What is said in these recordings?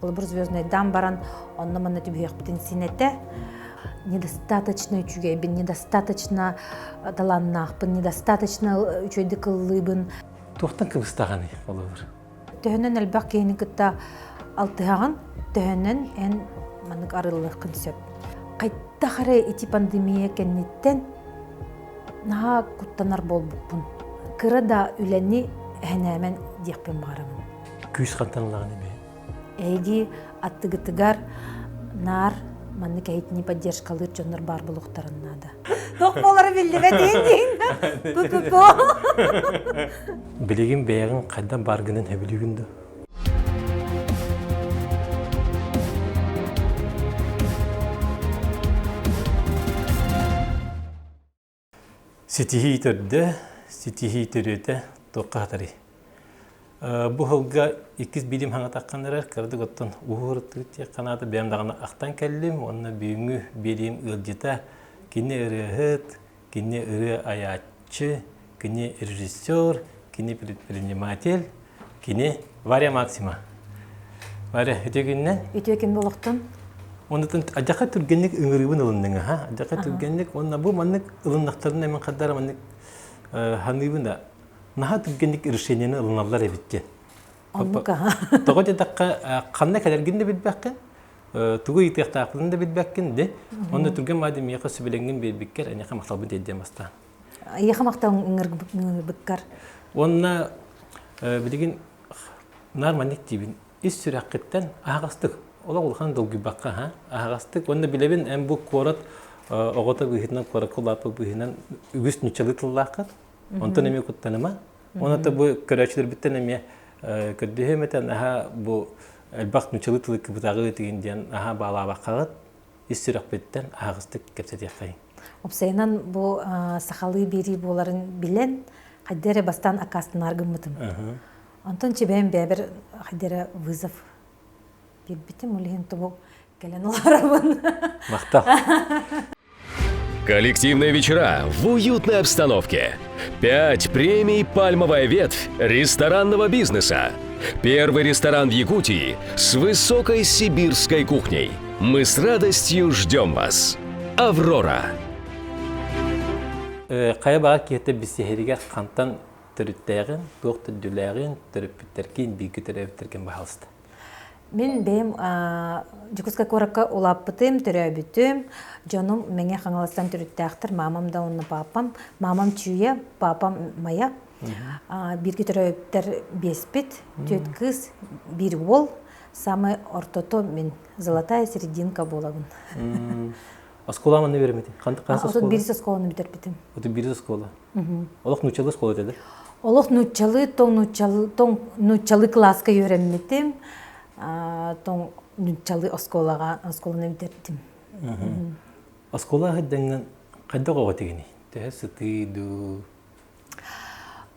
Холобур, звездныйдаан баран, онно-манна түбүһүөхпүтүн син этэ. Недостаточно үчүгэйбин, недостаточно талааннаахпын, недостаточно үчүгэйдик ыллыыбын. Туохтан кыбыстаҕыный, холобур? Төһөнөн элбэх киһини кытта алтыһаҕын, төһөнөн эн маннык арыллыаххын сөп. Хайдах эрэ ити пандемия кэнниттэн наһаа куттанар буолбуппун. Кыра да үлэни эһэнээмэн диэхпин баҕарабын. Күүс хантан ылаҕын эбээ? Эһиги аттыгытыгар наар маннык эһитини поддержкалыыр дьоннор баар буолуохтарын наада. Туох буолара биллибэт диин Ту-ту-ту. Билигин бэйэҕин хайдах бааргынан сөбүлүүгүн дуо? Ситиһии төрдө, ситиһии төрүөтэ туохха хатарый? Бу сылга иккис биирим хаҥатаххын эрэр, кыратык оттон уһууртыыр диэххэ наада, бэйэм даҕаны ахтан кэллим уонна бүгүҥҥү биэриим ыалдьыта кини ырыаһыт, кини ырыа айааччы, кини режиссер, кини предприниматель, Кини Варя Максима. Варя, үтүө күннэн. Үтүө күн буолуохтун. Оннутун адьаха түргэнник ыҥырыыбын ылынныҥ аха. Адьаха түргэнник уонна бу маннык ылыннахтарына мен хардара маннык ханыыбын да наһаа түргэнник решениени ылыналлар эбит диэн. Оннук аха. Тоҕо диэтэххэ ханна кэлэргин да билбэккин, тугу ыйытыахтаахпын да билбэккин де. Онно түргэн маады миэхэ сүбэлэҥҥин биэрбиккэр эйиэхэ махталбын тиэрдиэм бастаан. Эйиэхэ махтал ыҥырбыккар. Уонна билигин наар маннык диибин. Ис сүрэххиттэн аһаҕастык, олох улахан долгуйбакка аһа, аһаҕастык. Уонна билэбин эн бу куорат оҕото быһыытынан, куоракка улааппыт быһыытынан үгүс нуччалыы тыллааххын. Онтон эмиэ куттаныма. Уонна бу көрөөччүлэрбиттэн эмиэ көрдөһүөм этэ, наһаа бу элбэх нуччалыы тылы кыбытаҕы тигин диэн наһаа баалаабаккаҕыт ис сүрэхпиттэн аһаҕастык кэпсэтиэххэйиҥ. Уопсайынан бу сахалыы биэрии буоларын билэн, хайда эрэ бастаан аккаастанаар гыммытым. Онтон чибэйим бэйэбэр хайда эрэ вызов биэрбитим, ол иһин тобу кэлэн олоробун. Махтал. Коллективные вечера в уютной обстановке. Пять премий «Пальмовая ветвь» ресторанного бизнеса. Первый ресторан в Якутии с высокой сибирской кухней. Мы с радостью ждем вас. Аврора. Хайа баҕа киһитэ билсиһэригэр хантан төрүттээҕин, туох төрдүлээҕин, төрөппүттэргин, бииргэ төрөөбүттэргин баһаалыста. Мин бэйэм Дьокуускай куоракка улааппытым, төрөөбүтүм. Дьонум Мэҥэ Хаҥаластан төрүттээхтэр, мамам да уонна папам. Мамам Чүүйэ, папам Майа. Бииргэ төрөөбүттэр биэспит, түөрт кыыс, биир уол. Самый ортото мин золотая серединка буолабын. Оскуола манна үөрэммитиҥ? Хас оскуола? Биирис оскуоланы бүтэрбитим. Отут биирис оскуола. Олох нууччалыы оскуола этэ да? Олох нууччалыы, тоҥ нууччалыы, тоҥ нууччалыы кылааска үөрэммитим. Тоҥ нууччалыы оскуолаҕа оскуоланы бүтэрдим. Оскуола сылдьаҥҥын хайдах оҕо этигиний? Төһө сытыы дуу?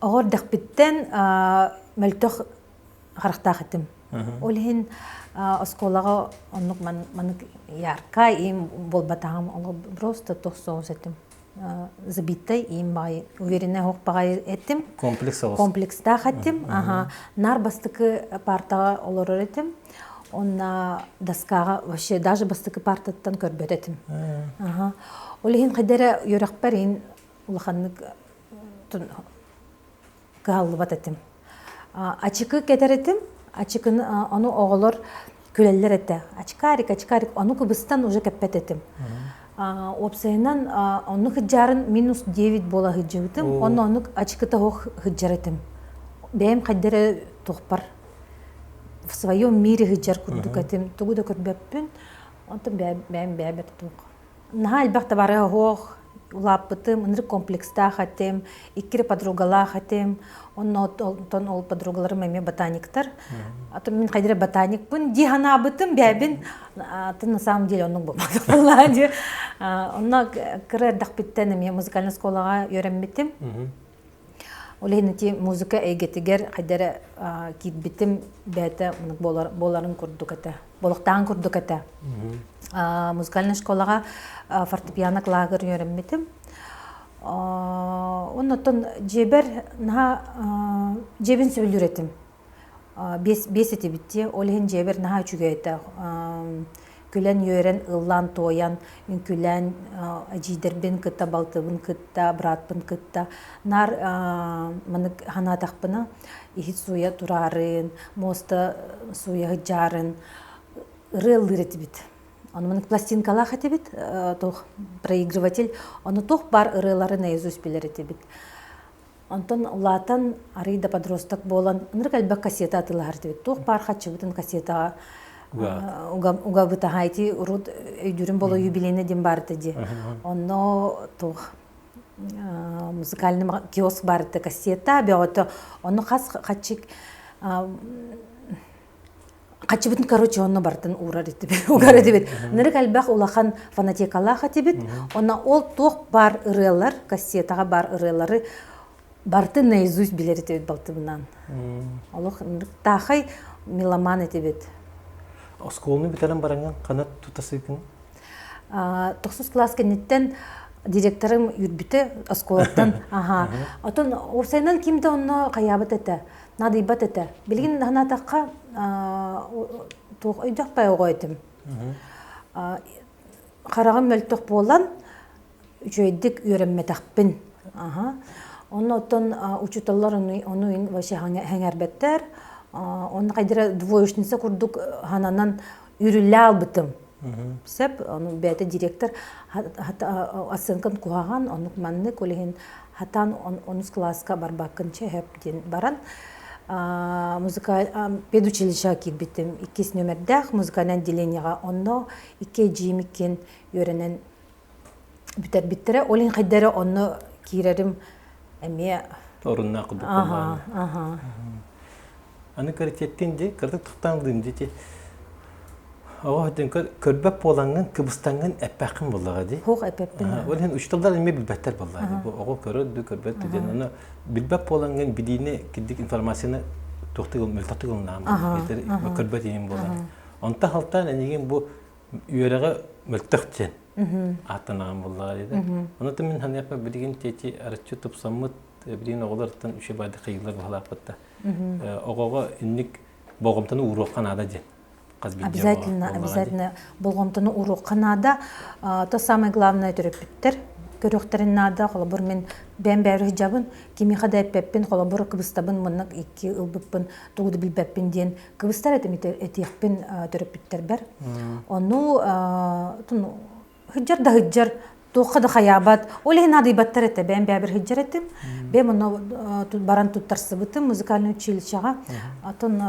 Оҕо эрдэхпиттэн мөлтөх харахтаах этим. Ол иһин оскуолаҕа оннук маннык яркай им буолбатаҕым, просто туох соҕус этим. Забитай им баҕайы, уверенная оһох баҕайы этим. Комплекс соҕус. Комплекстаах этим. Аха. Нар бастакы партаҕа олорор этим. Онна доскаҕа вообще даже бастакы партаттан көрбөт этим. Аха. Ол иһин хайда эрэ үөрэхпэр иһин улаханнык кыһаллыбат этим. Ачыкы кэтэр этим. Ачыкыны ону оҕолор күлэллэр этэ. Очкарик, очкарик, ону кыбыстан уже кэппэт этим. Уопсайынан онну хыдьаарын минус 9 буола сылдьыбытым. Онно оннук ачыкыта суох сылдьар этим. Бэйэм хайда эрэ туохпар в своем мире сылдьар курдук этим. Тугу да көрбөппүн. Онтон бэйэм бэйэбэр туох Наһаа элбэх табаарыһа суох, улааппытым, ынырык комплекстаах этим, икки подругалаах этим, онно онтон ол подругаларым эмиэ ботаниктар. А то мин хайдара ботаникпын дии санаабытым, бэйэбин атын на самом деле оннук буолбатах буоллаа дии. Онно кыра эрдэхпиттэн эмиэ музыкальнай школаҕа үөрэммитим. Ол иһин ити музыка эйгэтигэр хайдара киирбитим бэйэтэ буоларын курдук этэ. Болохтаан курдук этэ. Музыкальнай школаҕа фортепиано кылааһыгар үөрэммитим. Оннуттан дьиэбэр наһаа дьиэбин сөбүлүүр этим. Биэс этибит дии. Ол иһин дьиэбэр наһаа үчүгэй этэ. Күлэн-үөрэн, ыллаан-туойан, үҥкүүлээн эдьиийдэрбин кытта, балтыбын кытта, быраатпын кытта наар маннык санаатахпына иһит сууйа тураарын, муоста сууйа сылдьаарын ырыа ыллыыр этибит. Ону маннык пластинкалаах этибит, туох проигрыватель, ону туох баар ырыалары наизусть билэр этибит. Онтон улаатан арыый да подросток буолан ынырык элбэх кассета атыылаһар этибит. Туох баар хаччыбытын кассетаҕа угабыт аха ити урут өйдүүрүм боло юбилейный диэн баар этэ дии. Онно туох музыкальный киоск баар этэ кассета бөҕөтө. Ону хас хаччык Хаччыбытын короче онно бартын уурар этибит, угар этибит. Нырык элбэх улахан фонотекалаах этибит. Онно ол туох бар ырыалар, кассетаҕа бар ырыалары бартын наизусть билэр этибит балтыбынан. Олох таахай меломан этибит. Оскуоланы бүтэрэн бараҥҥын хана тута сыыкын? Тохсус класс кэнниттэн директорым үүрбүтэ оскуолаттан. Аха. Отон уопсайынан ким да онно хайаабыт этэ. Наадыйбат этэ. Билигин санаатахха, туох өйдөөх бай оҕо этим. Хараҕым мөлтөх буолан, үчүгэйдик үөрэммэтэхпин. Онно оттон учууталлар ону вообще сэҥээрбэттэр. Онно хайдара двоечница курдук хананан үрүллэ албытым. Сөп, ону бэйэтэ директор оценкам куһаҕан, оннук маннык, ол иһин хатаан онус кылааска барбаккын чэ диэн баран музыка педучилищеҕа киирбитим. Иккис нүөмэрдээх музыкальнай отделениеҕа онно икки эдьиийим иккиэн үөрэнэн бүтэрбиттэрэ. Ол иһин хайда эрэ онно киирэрим эмиэ оруннаах курдук Аха, аха. Аны кырытеттин ди, кырдык тохтаан ылыым дити. Оҕо өтөн көрбөт буолаҥҥын, кыбыстаҥҥын эппэххин буоллаҕа дии. Хуох эппэппин. Ол иһин учууталлар эмиэ билбэттэр буоллаҕа дии. Бу оҕо көрөр дуу, көрбөт дуу диэн. Аны билбэт буолаҥҥын билиини кирдик информацияны туохтук мөлтөхтүк ылынаҕын көрбөт иһин буолан. Онто халтаан эйигин бу үөрэҕэ мөлтөх диэн ааттанаҕын буоллаҕа дии. Ону мин саныахпар билигин тиэти арыччы тупсаммыт билигин оҕолортон үчүгэй баайды хайыылар баһылаахпыт да оҕоҕо инник болҕомтону ууруохха наада диэн хас биирдии Обязательно, обязательно болҕомтону ууруохха наада. То самое главное төрөппүттэр көрүөхтэрин наада. Холобур, мин бэйэм бэйэбэр сылдьабын, кимиэхэ да эппэппин, холобур, кыбыстабын, маннык икки ылбыппын, тугу да билбэппин диэн кыбыстар этим этиэхпин төрөппүттэрбэр. Ону Сылдьар да сылдьар, туохха да хайаабат. Ол иһин наадыйбаттар этэ, бэйэм бэйэбэр сылдьар этим. Бэйэм онно баран туттарсыбытым музыкальнай училищеҕа. Оттон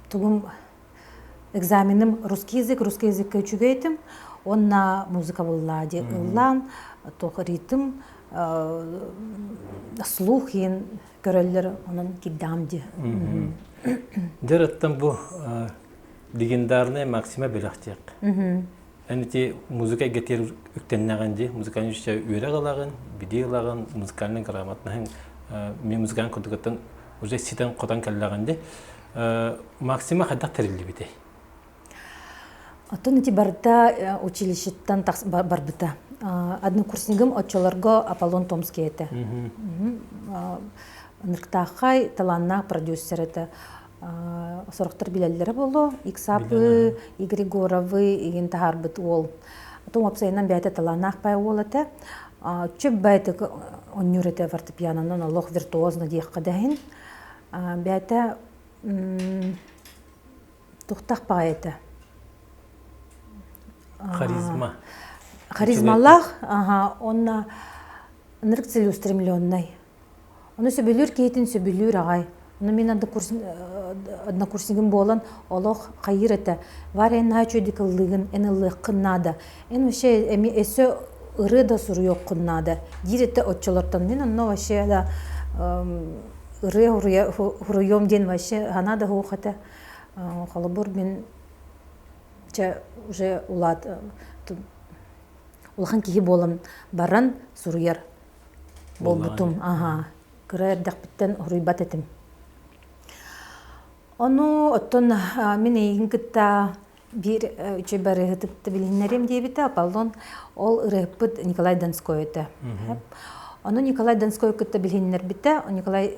тугум экзаменым русский язык, русский языкка үчүгэй этим. Уонна музыка булла дии ыллаан, туох ритм, слух иин көрөллөр, онон кирдэҕим дии. Дьэ, бу легендарная Максима бөлөхтиэх. Эн ити музыка эйгэтигэр үктэннэҕин дии, музыкальный үөрэх ылаҕын, билии ылаҕын, музыкальный грамотнаһын, мен музыкант курдугуттан уже ситэн-хотон кэллэҕин дии. Максима хайдах тэриллибитэй? Оттон ити барыта училищеттан барбыта. Однокурснигым оччолорго Аполлон Томский этэ. Ынырыктааххай талааннаах продюсер этэ. Сорохтор билэллэрэ буолуо. Иксапы, Игорь Егоровы игин таһаарбыт уол. Отон уопсайынан бэйэтэ талааннаах бай уол этэ. Чөп байтык онньуур этэ фортепианонан олох виртуозно диэххэ да иһин. Бэйэтэ Тухтах баҕайы этэ. Харизма. Харизмалаах, аха, уонна ынырык целеустремленный. Ону сөбүлүүр киһитин сөбүлүүр аҕай. Ону мин однокурснигым буолан олох хайыыр этэ. Варя, эн наһаа үчүгэйдик ыллыыгын, эн ыллыаххын наада. Эн вообще эми өссө ырыа да суруйуоххун наада диир этэ оччолортон. Мин онно вообще да ырыа суруйуом диэн вообще санаа да суох этэ. Холобур, мин чэ уже улаат улахан киһи буолан баран суруйар буолбутум. Аха. Кыра эрдэхпиттэн суруйбат этим. Ону оттон мин эйигин кытта биир үчүгэй барыһытыкты билиһиннэриэм диэбитэ Аполлон ол ырыаһыппыт Николай Донской этэ. Ону Николай Донской кытта билиһиннэрбитэ. Николай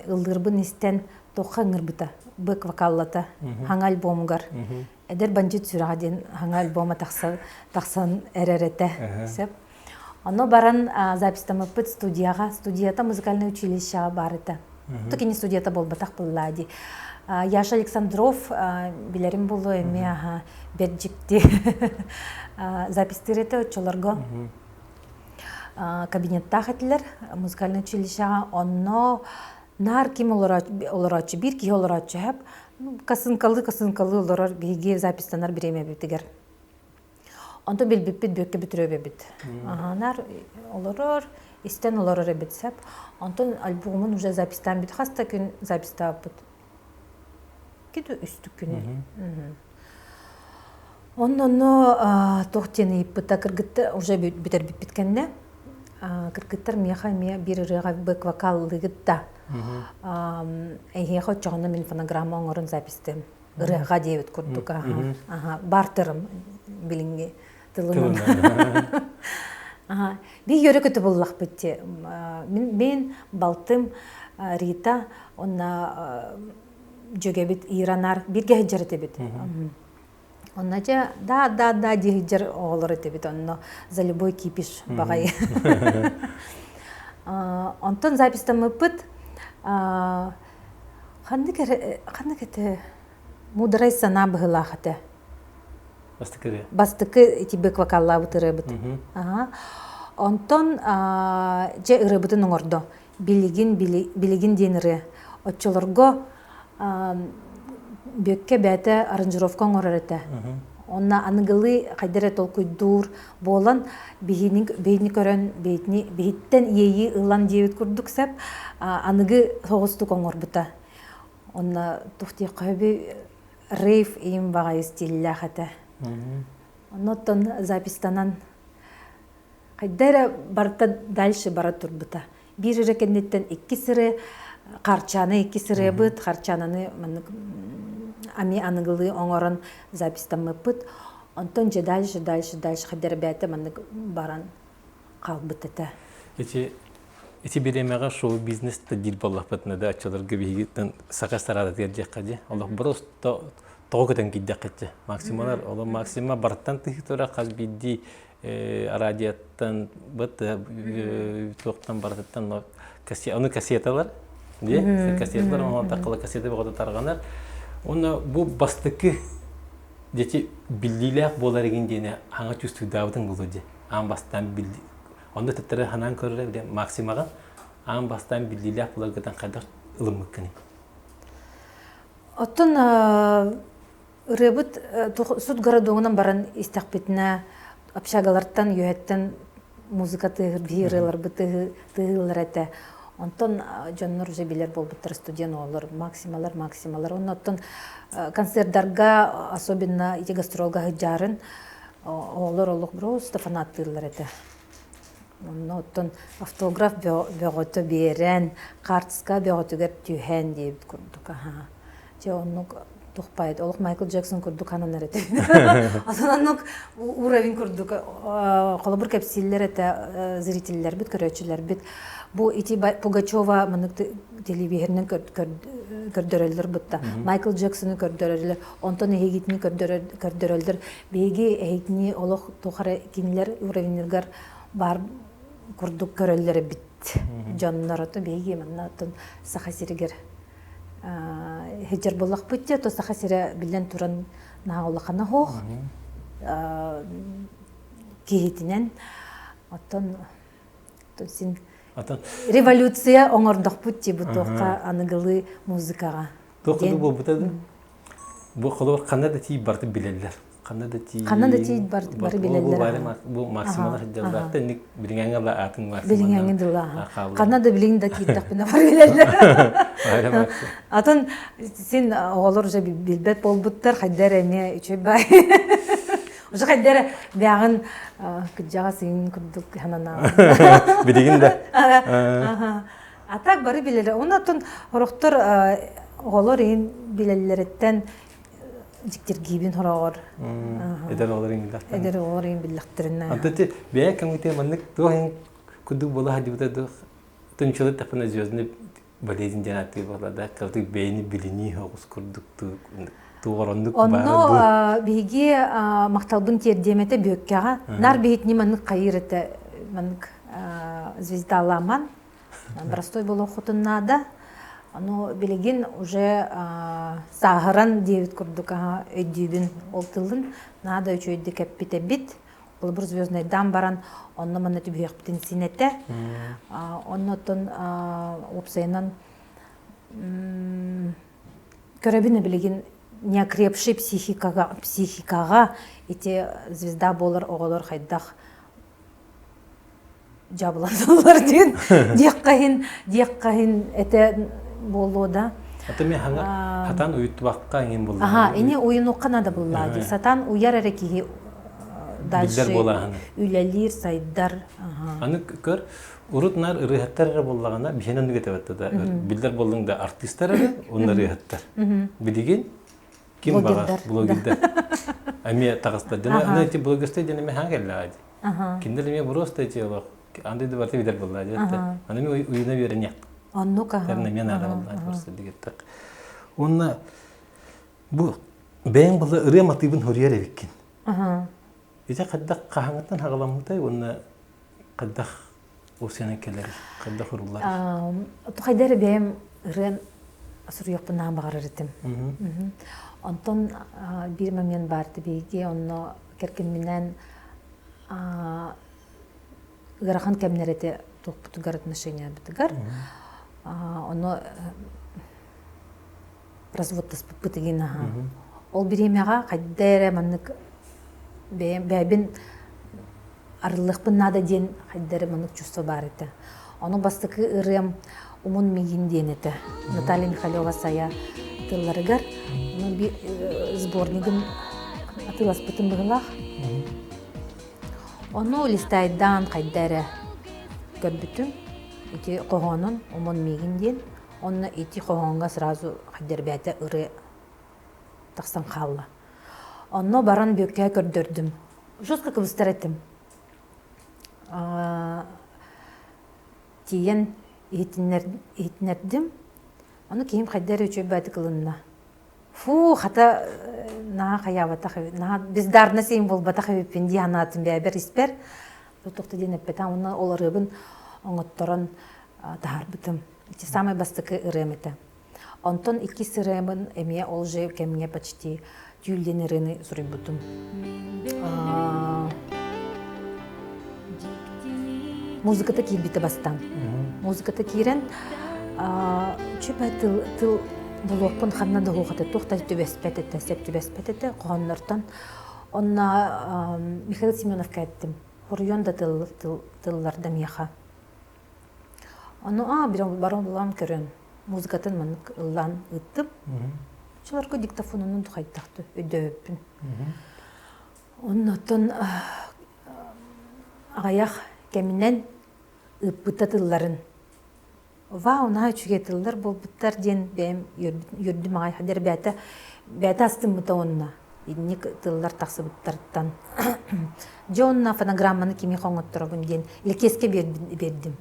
ыллыырбын истэн. Туохха ыҥырбыта бык вокаллата хаҥа альбомугар Эдэр бандьыыт сүрэҕэ диэн хаҥа альбома тахсан эрэр этэ. Сөп. Ону баран записьтаммыппыт студияҕа. Студията музыкальнай училищеҕа баар этэ. Кини студията буолбатах буоллаа дии. Яша Александров билэрим буолуо эмиэ аха бэрт дьикти запистыыр этэ оччолорго кабинеттаах этилэр музыкальнай училищеҕа. Онно наар ким олорооччу биир киһи олорооччу сөп косынкалыы косынкалыы олорор биһиги запистанар бириэмэбитигэр онтон билбиппит бүөккэ бүтүрүөп эбит наар олорор истэн олорор эбит сөп онтон альбомун уже запистаан бүт хас да күн запистаабыппыт киду үстүк күнү Онно туох диэн ыйыппыта кыргыттар уже бүтэрбиппит кэннэ кыргыттар миэхэ эмиэ биир ырыаҕа бык вокаллыыгыт да эһиэхэ оччоҕуна мин фонограмма оҥорон запистыам ырыаҕа диэбит курдук аха бартерым билиҥҥи тылынан биир үөрэ көтө буллахпыт дии мин балтым Рита онно дьүөгэбит Иранар бииргэ сылдьар этибит Онно дьэ да да да диэһидьэр оҕолор этибит онно за любой кипиш баҕайы. Онтон записьтаммыппыт ханнык ханнык этэ муударай санаа быһыылаах этэ. Бастакы ырыа. Бастакы ити бык вокаллаабыт ырыабыт. Онтон дьэ ырыабытын оҥордо. Билигин билигин диэн ырыа. Оччолорго Бүөккэ бэйэтэ аранжировка оҥорор этэ. Онно аныгылыы хайда эрэ толкуйдуур буолан биһини биһини көрөн биһитини биһиттэн иэйии ылан диэбит курдук сөп аныгы соҕустук оҥорбута. Онно туох диэххэ сөбүй рейв им баҕайы стиллээх этэ. Онно оттон запистанан хайда эрэ барыта дальше бара турбута. Биир эрэ кэнниттэн икки сыры Харчааны икки сырыабыт, Харчаананы маннык ами аныгылыы оҥорон записьтаммыппыт. Онтон дьэ дальше, дальше, дальше хайдара маннык баран хаалбыт этэ. Ити ити бириэмэҕэ шоу-бизнес да диир буоллахпытына да оччолорго биһигиттэн саха эстрадатыгар диэххэ дии. Олох просто тоҕо көтөн киирдэххитчи. Максималар, олох максима бартан тыһы тура хас биирдии радиоттан быт туохтан барытыттан ону кассеталар дии кассеталар оҥорон таккала кассета бөҕөтө тарҕанар уонна бу бастакы дети биллиилээх буолар игин диэни хаҥа чувствуйдаабытыҥ буолуо дии аан бастаан билли онно төттөрү ханаан көрөрө бile максимаҕа аан бастаан биллиилээх буоларгытан хайдах ылыммыккыный Оттон Ырыабыт суд городогунан баран истэхпитинэ общагалартан үөһэттэн музыка тыаһыр биһи ырыаларбыт тыаһыыллар этэ. Онтон дьоннор уже билэр буолбуттар студент оҕолор максималар максималар. Онно оттон концердарга особенно ити гастролга сылдьаарын оҕолор олох просто фанаттыыллар этэ. Онно оттон автограф бөҕөтө биэрэн, хаартыска бөҕөтүгэр түһэн диэбит курдук аһаа. Дьэ оннук тухпайт олох Майкл Джексон курдук хананар этэ. Онон оннук уровень курдук холобур кэпсииллэр этэ зрителлэрбит, көрөөччүлэрбит. Бу ити Пугачева маннык телевизорынан көрдөрөллөр бутта. Майкл Джексоны көрдөрөллөр, онтон эһигитини көрдөрөллөр. Биһиги эһигини олох тухары кинилэр уровеньгар баар курдук көрөллөр эбит дьоннор. Ото биһиги манна оттон Саха сиригэр Сылдьар буоллахпыт дии, то Саха сирэ биллэн туран наһаа улахана суох киһитинэн оттон син революция оҥордохпут дии бу туохха аныгылыы музыкаҕа. Туох курдук буолбута да? Бу холобур ханна да тиий барытын билэллэр. Ханна да тиий Ханна да тиий бары билэллэр. Бу Максималар сылдьаллар. Инник билиҥҥэ ла атын Максималар. Билиҥҥэ дыла. Ханна да билиҥ да киирдэхпинэ бары билэллэр. Атын син оҕолор уже билбэт буолбуттар, хайда эрэ эмиэ үчүгэй бай. Уже хайда эрэ бэҕин кырдьаҕас иҥин курдук ханана. Билигин да. А так бары билэллэр. Онон орохтор оҕолор иһин билэллэриттэн дьиктиргиибин хороҕор. Эдэр оҕолор иҥин биллэхтэринэ. Эдэр оҕолор иҥин биллэхтэринэ. Антон ти бэйэ кэмҥитэ маннык туох иһин курдук буола сылдьыбыта туох тунчулы тахпына звездный. болезнь диэн ааттыыр буолла да, кырдык бэйэни билинии оҕус курдук туох оннук Онно биһиги махталбын тиэрдиэм этэ Бүөккэҕэ. Нар биһитини маннык хайыыр этэ маннык звездаламан простой буолуоххутун наада. Ону билигин уже сааһыран диэбит курдук өйдүүбүн ол тылын наада үчүгэйдик эппит эбит. Холобур звезднайдаан баран онно манна түбүһүөхпүтүн син этэ. Оннотон уопсайынан көрөбүн билигин неокрепший психикаҕа, психикаҕа ити звезда буолар оҕолор хайдах дьаабыланаллар диэн диэххэ диэххэ этэ буолуо да. Ата мен хатан уйуттубакка иҥин булла. Аха, ини уйунукка надо булла ди. Сатан уйар эрэ киһи дальше үлэлиир, сайдар. Аны көр, урут нар ырыһаттар эрэ буоллаҕына биһиэн оннук этебетте да. Биллэр боллуң да артистар эрэ, онно ырыһаттар. Билигин ким баҕар блогердар. Эмиэ таҕыстар. Дьоно аны эти блогерсты диэн эмиэ хаҥа кэллэҕэ ди. Кинилэр эмиэ просто эти олох андай да барыта билэр буолла дии. Аны эмиэ уйуна үөрэниэх. Оннук аха. Эмиэ наада буолла просто дигиттэх. Уонна бу бэйэҥ була ырыа матыыбын хоруйар эбиккин. Ити хайдах хаһаҥыттан хаҕаламмытай уонна хайдах осыанан кэлэр, хайдах уруллар? Хайда эрэ бэйэм ырыан суруйуохпун наһаа баҕарар этим. Онтон биир момент баар биһиги онно кэргэмминээн ыарахан кэмнэр этэ туохпутугар отношениябытыгар. Ону разводтаспыппыт игин аха. Ол бириэмэҕэ хайда эрэ маннык бэйэбин арыллыахпын наада диэн хайда эрэ маннык чувство баар этэ. Ону бастакы ырыам Умун миигин диэн этэ. Наталья Михалева Сайа тылларыгар ну, сборнигын атыыласпытым быһылаах. Ону листайдаан хайда эрэ көрбүтүм. Ити хоһоонун Умун миигин диэн. Онно ити хоһооҥҥо сразу хайдэрбээтэ ырыа тахсан хаалла. Онно баран Бүөккэ көрдөрдүм. Жестко кыбыстар этим. Тиийэн иһитиннэрдим. Ону киһим хайда эрэ үчүгэй баайдык ылынна. Фу, хата наһаа хайаабатах эбит, наһаа бездарность иһин буолбатах эбиппин дии санаатым бэйэбэр испэр. Тохто диэн эппэтэ, онно ол ырыабын оҥотторон таһаарбытым. Ити самай бастакы ырыам этэ. Онтон иккис ырыамын эмиэ ол же кэмҥэ почти түүл диэн ырыаны суруйбутум. Музыката киирбитэ бастаан. Музыката киирэн чүпэ тыл, тыл булуохпун ханна да суох этэ, туох да түбэспэт этэ, сөп түбэспэт этэ хоһооннортон. Онно Михаил Семеновка эттим. Хоруйан да тыл, тыл, тылларда миэхэ. Ону аа баран булан көрөн, музыкатын маннык ыллаан ыыттым. Оччолорго диктофонунан хайдахты өйдөөбүппүн. Оннотон аҕыйах кэминэн ыыппыта тылларын Вау, наһаа үчүгэй тыллар буолбуттар диэн бэйэм үөрдүм аҕай. Дэр бэйэтэ бэйэтэ астыммыта уонна инник тыллар тахсыбыттарыттан. Дьэ онно фонограмманы кимиэхэ оҥотторобун диэн Лэкиэскэ биэрдим.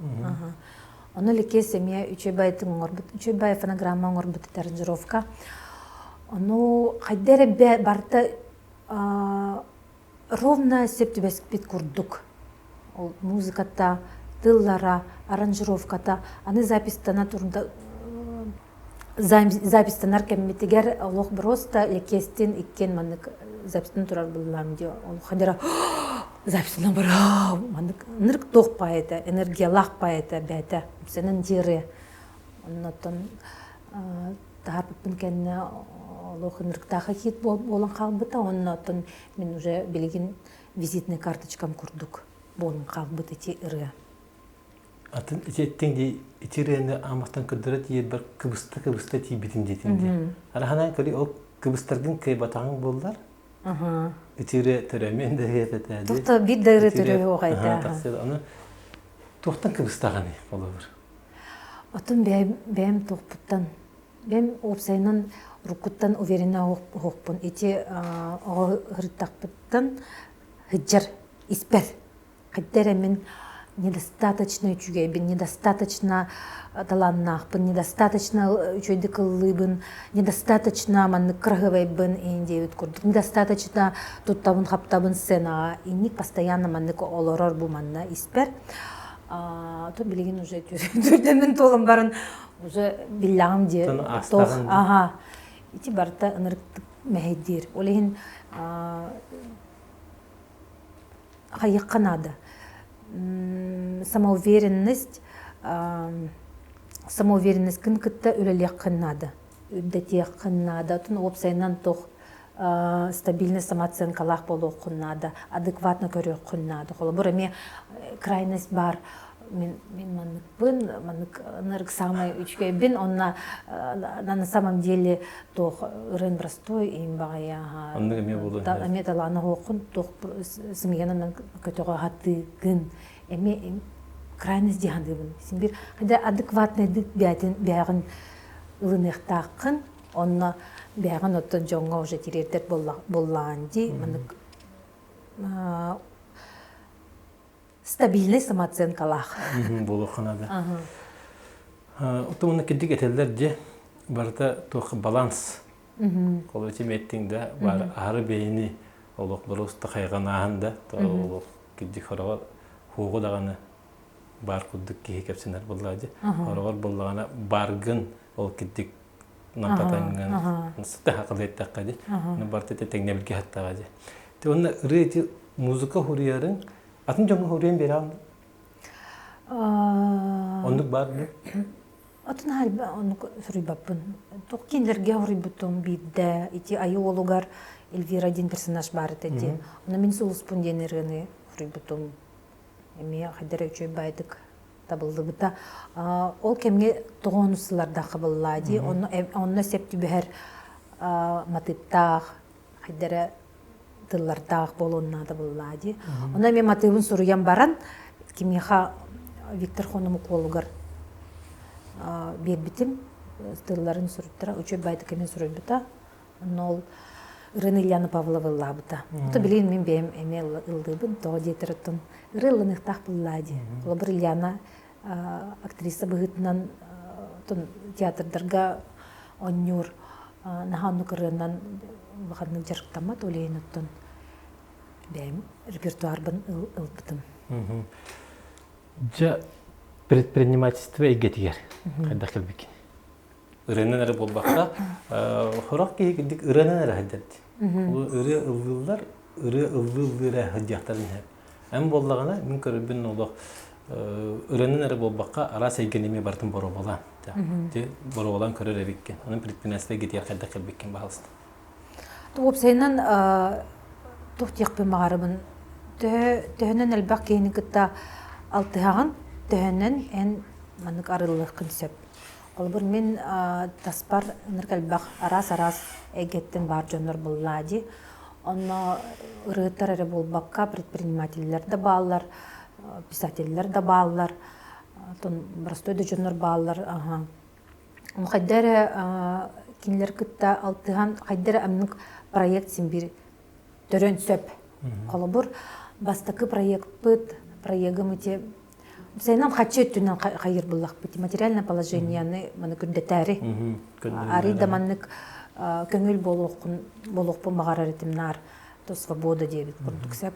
Ону Лэкиэс эмиэ үчүгэй баайытын оҥорбут, үчүгэй баай фонограмма оҥорбут этэ аранжировка. Ону хайда эрэ барыта ровно сөп түбэспит курдук. Ол музыката, тыллара, аранжировката, аны записьтана турда записьтанар кэммитигэр олох просто Лэкиэстин иккиэн маннык записьтан турар буллаам дии ол хадара записьтана бара маннык ынырык туох поэта энергиялаах поэта бэйэтэ сэнэн диэри оннотон таһаарбыппын кэннэ олох ынырыктаах хит буолан хаалбыта оннотон мин уже билигин визитный карточкам курдук буолан хаалбыт ити ырыа Атын ити эттиҥ дии ити ырыаны аамахтан көрдөрө тиийэрбэр кыбыста-кыбыста тиийбитим диэтиҥ дии. Араһанаан көрүй ол кыбыстаргын кыайбатаҕыҥ буоллар ити ырыа төрөөмүөн да этэ дии. Туохта биир да ырыа төрүө суох этэ. Аны туохтан кыбыстаҕыный холобур? Отун бэйэм туохпуттан бэйэм уопсайынан уруккуттан уверена оһохпун ити оҕо ырыттахпыттан сылдьар испэр Хайда эрэ мин Недостаточно үчүгэйбин, недостаточно талааннаахпын, недостаточно үчүгэйдик ыллыыбын, недостаточно маннык кыраһыабайбын иин диэбит курдук, недостаточно туттабын-хаптабын сценаҕа, инник постоянно маннык олорор бу манна испэр. То билигин уже түрдэммин туолан баран уже биллэҕим дии туох аха ити барыта ынырыктык мэһэйдиир. Ол иһин хайыахха наада. Самоуверенность самоуверенностькын кытта үлэлиэххин наада, үрдэтиэххин наада. Отун уопсайынан туох стабильный самооценкалаах буолуоххун наада, адекватно көрүөххүн наада. Холобур, эмиэ крайность баар мин мин манныкпын, маннык ынырык самай үчүгэйбин, онно на самом деле туох ырыын простой им баҕайа Оннук эмиэ буолуон эмиэ талаана хооххун туох сымыйанан көтөҕө хатыыгын эмиэ крайность дии саныыбын син бир хотя адекватныйдык бээтин бэҕин ылыныахтааххын онно бэҕин оттон дьоҥҥо уже тириэрдэр буоллаҕын дии маннык стабильнай самооценкалаах. Буолуохха наада. Оттон уонна кирдик этэллэр дьэ барыта туох баланс. Холобур эттиҥ да баар аһары бэйэни олох боруоста хайҕанааһын да олох кирдик хороҕор хуоҕу даҕаны баар курдук киһи кэпсэнэр буоллаҕа дии. Хороҕор буоллаҕына баргын ол кирдик намтатаҥҥын сыта эттэххэ дии. Барыта тэҥнэбилгэ хаттаҕа дии. Те онно ырыа ити музыка хуруйарыҥ атын дьоҥҥо хуруйан биэрэҕин Оннук баар дуо? Атын оннук суруйбаппын. Туох кинилэргэ хоруйбутум биирдэ ити айыы уолугар Эльвира диэн персонаж баар этэ дии. Онно мин сулуспун диэн ырыаны суруйбутум. Эмиэ хайдара үчүгэй баайдык табыллыбыта. Ол кэмҥэ тоҕоонус сыллардаахха буоллаа дии. Онно онно сөп түбэһэр матыыптаах хайдара тыллардаах буолуон наада буоллаа дии. Онно эмиэ матыыбын суруйан баран кимиэхэ Виктор Хономукуолугар биэрбитим тылларын суруйтара үчүгэй баайдык эмиэ суруйбута. Онно ол ырыаны Ильяна Павлова ыллаабыта. Ото билигин мин бэйэм эмиэ ыллыыбын. Тоҕо диэтэр оттон ырыа ылланыахтаах буоллаа дии. Холобур Ильяна актриса быһыытынан театрдарга оонньуур наһаа оннук ырыанан улаханнык дьарыктаммат ол иһин оттон бэйэм репертуарбын ылбытым. Дьэ предпринимательство эйгэтигэр хайдах кэлбиккин? Ырыанан эрэ буолбакка, сорох киһи кирдик ырыанан эрэ сылдьар дии. Ырыа ыллыыллар, ырыа ыллыы-ыллыы эрэ сылдьыахтарын иһэр. Эн буоллаҕына, мин көрөрбүн олох ырыанан эрэ буолбакка, араас эйгэни эмиэ барытын боруобалаан. Ти боруобалаан көрөр эбиккин. Онон предпринимательство эйгэтигэр хайдах кэлбиккин баһалыста. Уопсайынан туох диэхпин баҕарабын төһөнөн элбэх киһини кытта алтыһаҕын, төһөнөн эн маннык арыллыаххын сөп. Холобур, мин таспар ынырык элбэх араас-араас эйгэттэн баар дьоннор буллаа дии. Онно ырыаттар эрэ буолбакка, предпринимателлэр да бааллар, писателлэр да бааллар, оттон простой да дьоннор бааллар. Хайда эрэ кинилэр кытта алтыһан, хайда эрэ оннук проект син биир төрүөн сөп. Холобур, бастакы проекпыт, проегым ити Сайынан хаччы өттүнэн хайыр буллахпыт материальное положениены маны күрдэтээри. Арый да маннык көҥүл буолуохпун буолуохпун баҕарар этим наар то свобода диэбит курдук сөп.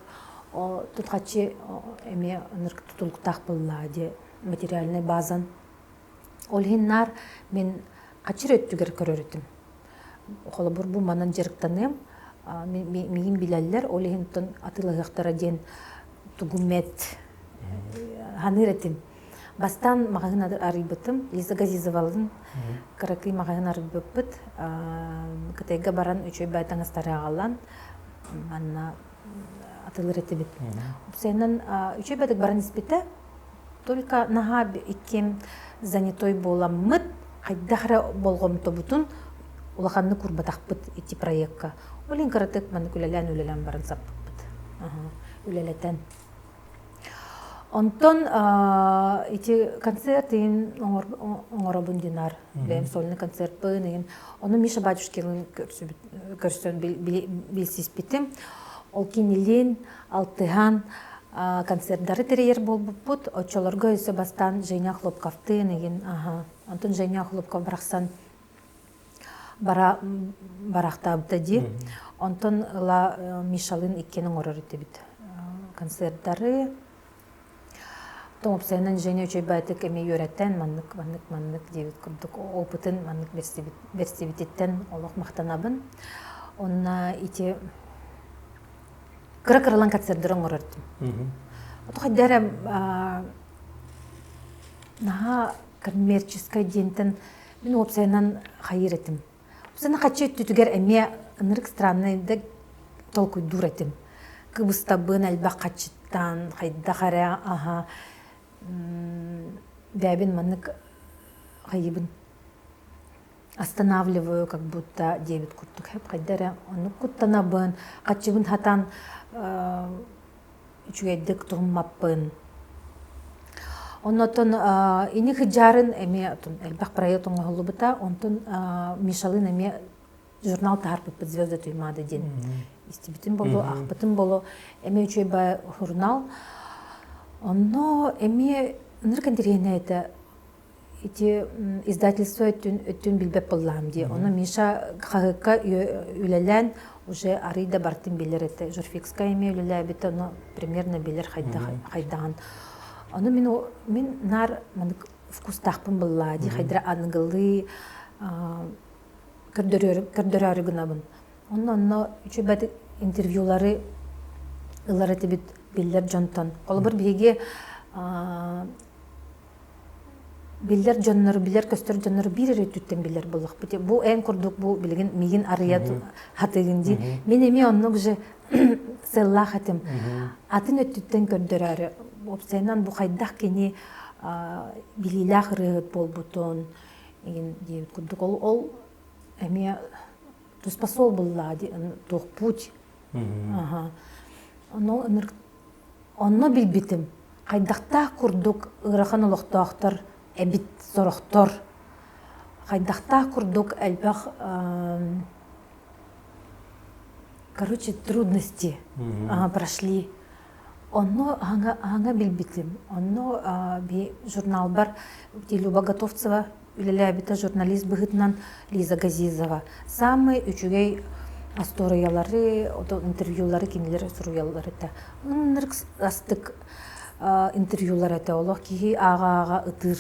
Тут хаччы эмиэ ынырык тутулуктаах буоллаа диэ материальный базан. Ол иһин наар мин хаччыр өттүгэр көрөр этим. Холобур, бу манан дьарыктаныам, миигин билэллэр, ол иһин атыылаһыахтара диэн тугумет ханыыр этим. Бастаан маҕаһыын арыйбытым, Лиза Газизовалын кыракый маҕаһыын арыйбыппыт. Кытайга баран үчүгэй бай таҥастары аҕалан манна атылыр этибит. Уопсайынан үчүгэй бадык баран испитэ. Только наһаа иккиэн занятой буоламмыт, хайдах эрэ болҕомтобутун улаханнык уурбатахпыт ити проекка. Ол иһин кыратык маннык үлэлээн-үлэлээн баран саппыппыт. Үлэлэтэн. Онтон ити концерт иһин оҥоробун динар. Бэйэм сольный концертпын иһин. Ону Миша батюшкиным көрсөн билсиспитим. Ол кинилиин алтыһан. Концердары тэрийэр буолбуппут. Оччолорго өссө бастаан Женя Хлопковтыын игин, аха. Онтон Женя Хлопков барахсан бара барахтаабыта дии. Онтон ыла Мишалыын иккиэн оҥорор этибит концердары. Уопсайынан Женя үчүгэйбээтик эмиэ үөрэтэн маннык маннык маннык диэбит курдук опытын маннык бэрсибититтэн олох махтанабын. Онно ити кыра-кыралаан концердары оҥорор этим. Хайда эрэ наһаа коммерческай диэнтэн мин уопсайынан хайыыр этим. Уопсайынан хаччы өттүтүгэр эмиэ ынырык странный да толкуйдуур этим. Кыбыстабын элбэх хаччыттан хайдах эрэ аха бэйэбин маннык хайыыбын останавливаю как будто диэбит курдук хайда эрэ оннук куттанабын хаччыбын хатан үчүгэйдик туһуммаппын. Оннотон ини хыдьаарын эмиэ элбэх проект оҥоһуллубута. Онтон Мишалын эмиэ журнал таһаарбыппыт «Звезды Туймаада» диэн истибитим болу, аахпытым болу. Эмиэ үчүгэй бай журнал. Онно эмиэ ынырык интэриэһинэй этэ ити издательство өттүн өттүн билбэт буоллаҕым дии. Ону Миша хаһыакка үлэлээн уже арый да бартын билэр этэ. Журфикска эмиэ үлэлээбитэ, ону примерно билэр хайдах хайдаҕын. Ону мин мин наар маннык вкустаахпын буллаа дии хайдара аныгылыы көрдөрөөрү гынабын. Онно онно үчүгэй интервьюлары ылар этибит биллэр дьонтон. Холобур биһиги биллэр дьоннору, билэр-көстөр дьоннору биир эрэ өттүттэн билэр буоллахпыт. Бу эн курдук бу билигин миигин арыйа хатыгын дии. Мин эмиэ оннук же сыаллаах этим. Атын өттүттэн көрдөрөөрү, уопсайынан бу хайдах кини билиилээх ырыаһыт буолбутун, игин диэбит курдук. Ол, ол эмиэ туспа суол буллаа туох путь. Ону Онно билбитим, хайдахтаах курдук ыарахан олохтоохтор эбит сорохтор, хайдахтаах курдук элбэх короче трудности прошли. Онно аһаҥа билбитим. Онно журналбар Люба Готовцева үлэлээбитэ журналист быһыытынан Лиза Газизова. Самый үчүгэй остуоруйалары, интервьюлары кинилэр суруйаллар этэ. Ынырык астык интервьюлар этэ. Олох киһи ааҕа-ааҕа ытыыр.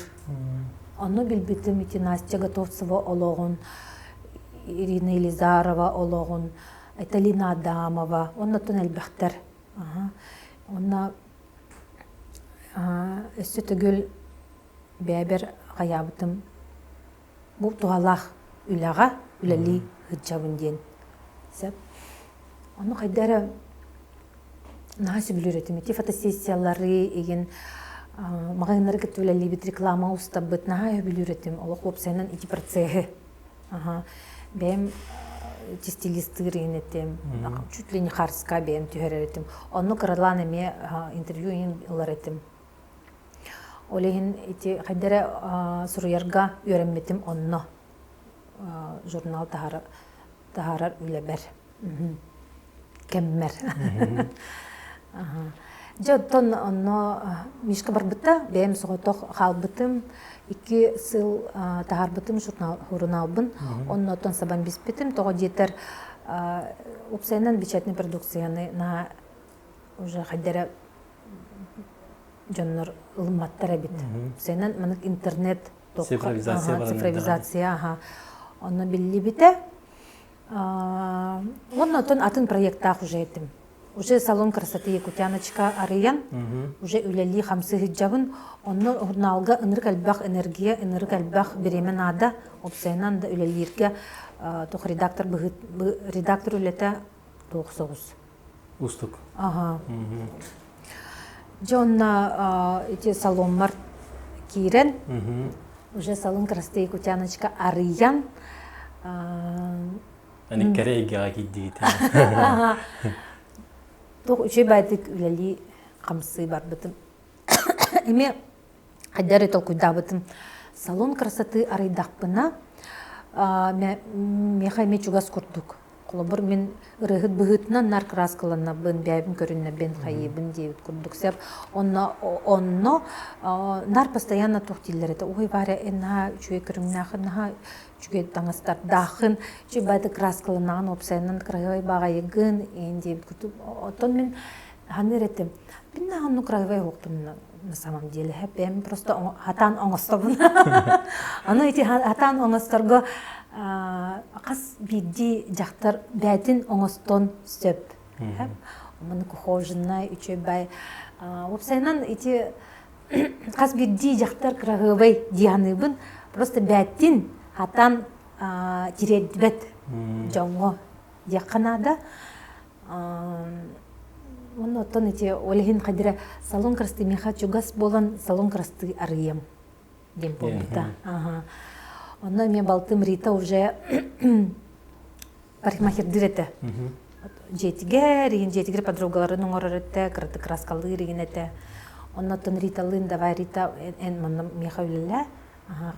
Онно билбитим ити Настя Готовцева олоҕун, Ирина Елизарова олоҕун, Айталина Адамова, оннуттан элбэхтэр. Онно өссө төгүл бэйэбэр хайаабытым бу туһалаах үлэҕэ үлэлии сылдьабын диэн сөп. Ону хайда эрэ наһаа сөбүлүүр этим. Ити фотосессиялары игин маҕаһыыннары кытта үлэлиибит, реклама устабыт наһаа сөбүлүүр этим. Олох уопсайынан ити процеһы. Бэйэм стилистыыр игин этим. Чуть ли не харска бэйэм түһэрэр этим. Онно кыралаан эмиэ интервью игин ылар этим. Ол иһин ити хайда эрэ суруйарга үөрэммитим онно журнал таһаарар үлэбэр кэммэр. Дьэ оттон онно Мишка барбыта, бэйэм соҕотох хаалбытым, икки сыл таһаарбытым журналбын, онно оттон сабан биспитим, тоҕо диэтэр уопсайынан печатный продукцияны наһаа уже хайда эрэ дьоннор ылымматтар эбит. Сенен маннык интернет цифровизация цифровизация аха онно биллибитэ. Уонна оттон атын проекттаах уже этим. Уже салон красоты Якутяночка арыйан, уже үлэлии хамсыы сылдьабын. Онно журналга ынырык элбэх энергия, ынырык элбэх бириэмэ наада. Опсайынан да үлэлииргэ туох редактор редактор үлэтэ туох соҕус. Устук. Ага. Дьэ онно ити салонмар киирэн, уже салон красоты Якутяночка арыйан Аны кэрэ эйгэҕэ киирдигит. Туох үчүгэй баайдык үлэлии хамсыы барбытым. Эмиэ хайда эрэ толкуйдаабытым. Салон красоты арыйдахпына, миэхэ эмиэ чугас курдук. Холобур, мин ырыаһыт быһыытынан нар кырааскаланабын, бэйэбин көрүнэбин, хайыыбын диэбит курдук сөп. Онно онно нар постоянно туох дииллэр этэ. Ой, Варя, эн наһаа үчүгэй көрүҥнээххин, наһаа үчүгэй таҥастардааххын, үчүгэй баайдык кырааскаланаҕын, уопсайынан кыраһыабай баҕайыгын, эн диэбит курдук. Оттон мин ханыыр этим. Мин наһаа оннук кыраһыабай оһохтум на самом деле. Бэйэм просто хатаан оҥостобун. Аны ити хатаан оҥосторго хас биирдии дьахтар бээтин оҥостон сөп. Маннык ухоженная, үчүгэй. Уопсайынан ити хас биирдии дьахтар кыраһыабай дии саныыбын. Просто бээтин хатаан тириэрдибэт дьоҥҥо диэххэ наада. Уонна оттон ити ол иһин хайдара салон красоты миэхэ чугас буолан салон красоты арыйыам диэн буолбута. Онно эмиэ балтым Рита уже парикмахердыыр этэ. Дьиэтигэр, иһин дьиэтигэр подругаларын оҥорор этэ, кыратык краскалыыр игин этэ. Онно оттон Риталыын давай Рита эн манна миэхэ үлэлээ,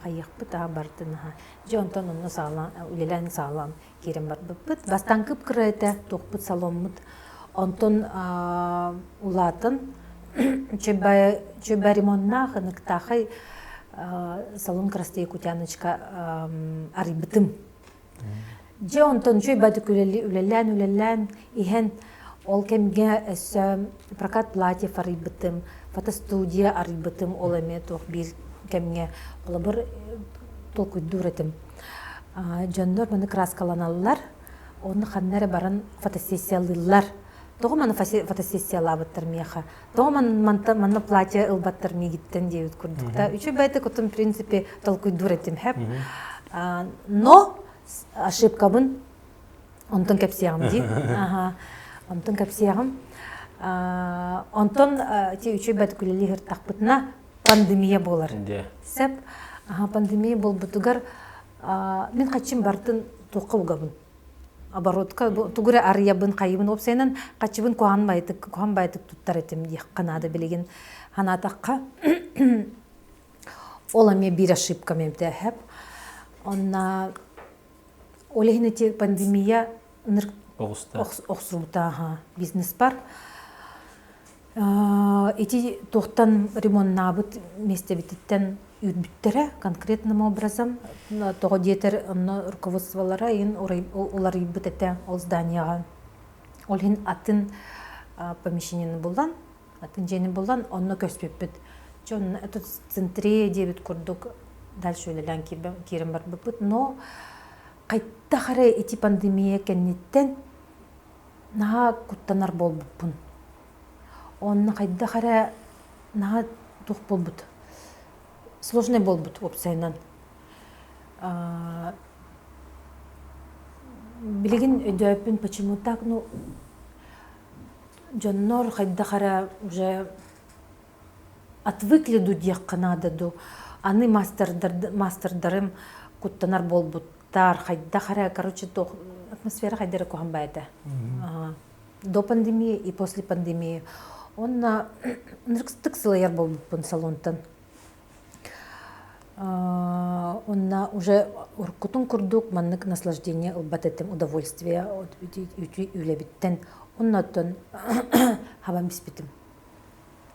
хайыахпыт, аа бардын, аха. Дьэ онтон онно саҕалаан үлэлээн саҕалаан киирэн барбыппыт. Бастаан кып-кыра этэ, туохпут саломмут. Онтон улаатан чөбө ремоннаах, ыныктаахай салон красоты Якутяночка арыйбытым. Дьэ онтон үчүгэй бадык үлэлээн-үлэлээн иһэн ол кэмгэ өссө прокат платьев арыйбытым, фотостудия арыйбытым, ол эмиэ туох биир кэмҥэ холобур толкуйдуур этим. Дьоннор маны краскаланаллар, онно ханна эрэ баран фотосессиялыыллар. Тоҕо маны фотосессиялаабыттар миэхэ? Тоҕо манна платье ылбаттар миигиттэн диэбит курдук да. Үчүгэй бэйэтэ кутум в принципе толкуйдуур этим хэп. Но ошибкабын онтон кэпсиэҕим дии. Онтон кэпсиэҕим. Онтон ти үчүгэй бэйэтэ күлэлии сыртахпытына пандемия буолар. Сөп. Пандемия буолбутугар мин хаччым бартын туохха угабын. Оборотка тугу эрэ арыйабын, хайыбын уопсайынан хаччыбын куһаҕан баайытык, куһаҕан баайытык туттар этим диэххэ наада билигин санаатахха. Ол эмиэ биир ошибкам эмтээһэп. Онна ол иһин ити пандемия охсубута бизнеспар. Ити туохтан ремоннаабыт миэстэбититтэн үүрбүттэрэ конкретным образом. Тоҕо диэтэр онно руководстволара иһин уларыйбыт этэ ол зданияҕа. Ол иһин атын помещениены булан, атын дьиэни булан онно көспүппүт. Чэ онно этот центре диэбит курдук дальше үлэлээн киирэн барбыппыт. Но хайдах эрэ ити пандемия кэнниттэн наһаа куттанар буолбуппун. Онно хайдах эрэ наһаа туох буолбут, сложный буолбут уопсайынан. Билигин өйдөөппүн почему так, ну дьоннор хайдах эрэ уже отвыкли ду диэххэ наада ду. Аны мастердарым куттанар буолбуттар, хайдах эрэ, короче, туох атмосфера хайдах эрэ куһаҕан баайда. До пандемии и после пандемии. Онно ынырыктык сылайар буолбуппун салонтан. Онно уже уруккутун курдук маннык наслаждение ылбат этим, удовольствие үлэбиттэн. Оннооттон хабан биспитим.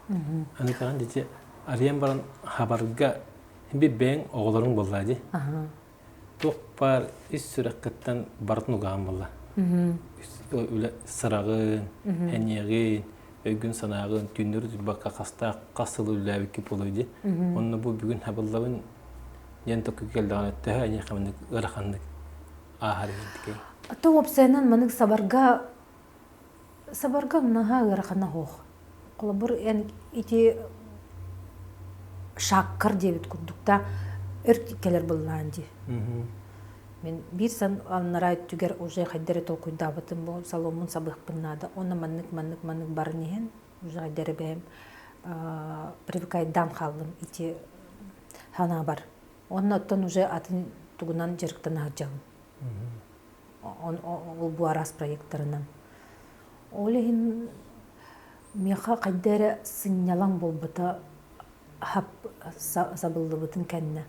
Аны таһан дити арыйан баран хабарга би бэйэҥ оҕолоруҥ буолла дии. Туох баар ис сүрэххиттэн барытын угаан буолла. Үлэ сыраҕын, эниэҕин, өйгүн-санааҕын түүннэри утуйбакка хастаах хас сыл үлэлээбиккин буолуой дии. Онно бу бүгүн хабыллабын диэн токуй кэллэҕинэ төһө эйиэхэ маннык ыараханнык ааһар иһинтикэй? А то уопсайынан маннык сабарга Сабарга наһаа ыарахана суох. Холобур, эн ити шаккар диэбит курдук да өр кэлэр быллаан дии. Мин биир сан аннараа өттүгэр уже хайда эрэ толкуйдаабытым бу саломмун сабыахпын наада. Онно маннык маннык маннык баран иһэн уже хайда эрэ бэйэм привыкайдаан хааллым ити санаабар. Онно оттон уже атын тугунан дьарыктана сылдьабын. Ол бу араас проекттарынан. Ол иһин миэхэ хайда эрэ сынньалаҥ буолбута хап сабыллыбытын кэннэ.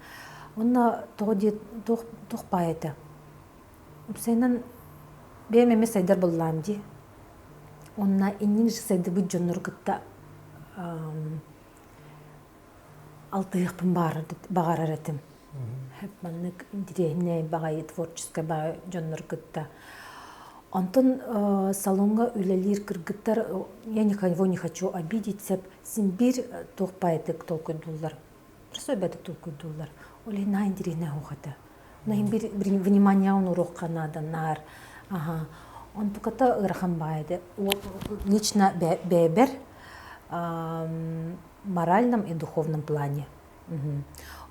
Онно тоҕо диэ туох туох баай этэ. Уопсайынан Бэйэм эмиэ сайдар буоллаам дии. Уонна иннин сайдыбыт дьоннору кытта алтыһыахпын баҕарар этим. Маннык интириэһинэй баҕайы творческай баҕайы дьоннору кытта. Онтон салоҥҥа үлэлиир кыргыттар я никого не хочу обидеть сөп син биир туох баайдык толкуйдууллар. Просто бэдик толкуйдууллар. Ол иһин наһаа интириэһинэй оһох этэ. Наһаа внимание уруохха наада наар. Аха. Онтуката ыарахан баҕайы этэ. Лично бэйэбэр моральном и духовном плане.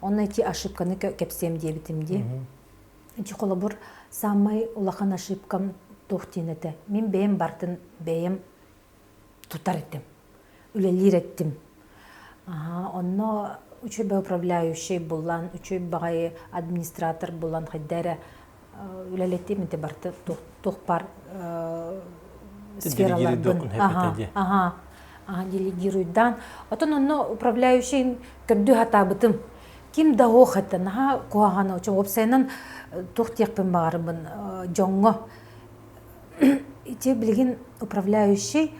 Онно ити ошибканы кэпсиэм диэбитим дии. Ити холобур самай улахан ошибкам туох диэн этэ. Мин бэйэм бартын бэйэм тутар этим, үлэлиир этим. Онно үчүгэй управляющий булан, үчүгэй баҕайы администратор булан хайда эрэ үлэлэтим ити барыта туох баар сфераларбын аха делегируйдаан отон онно управляющий көрдүү сатаабытым ким да ох этэ наһаа куһаҕан уопсайынан туох диэхпин баҕарабын дьоҥҥо ити билигин управляющий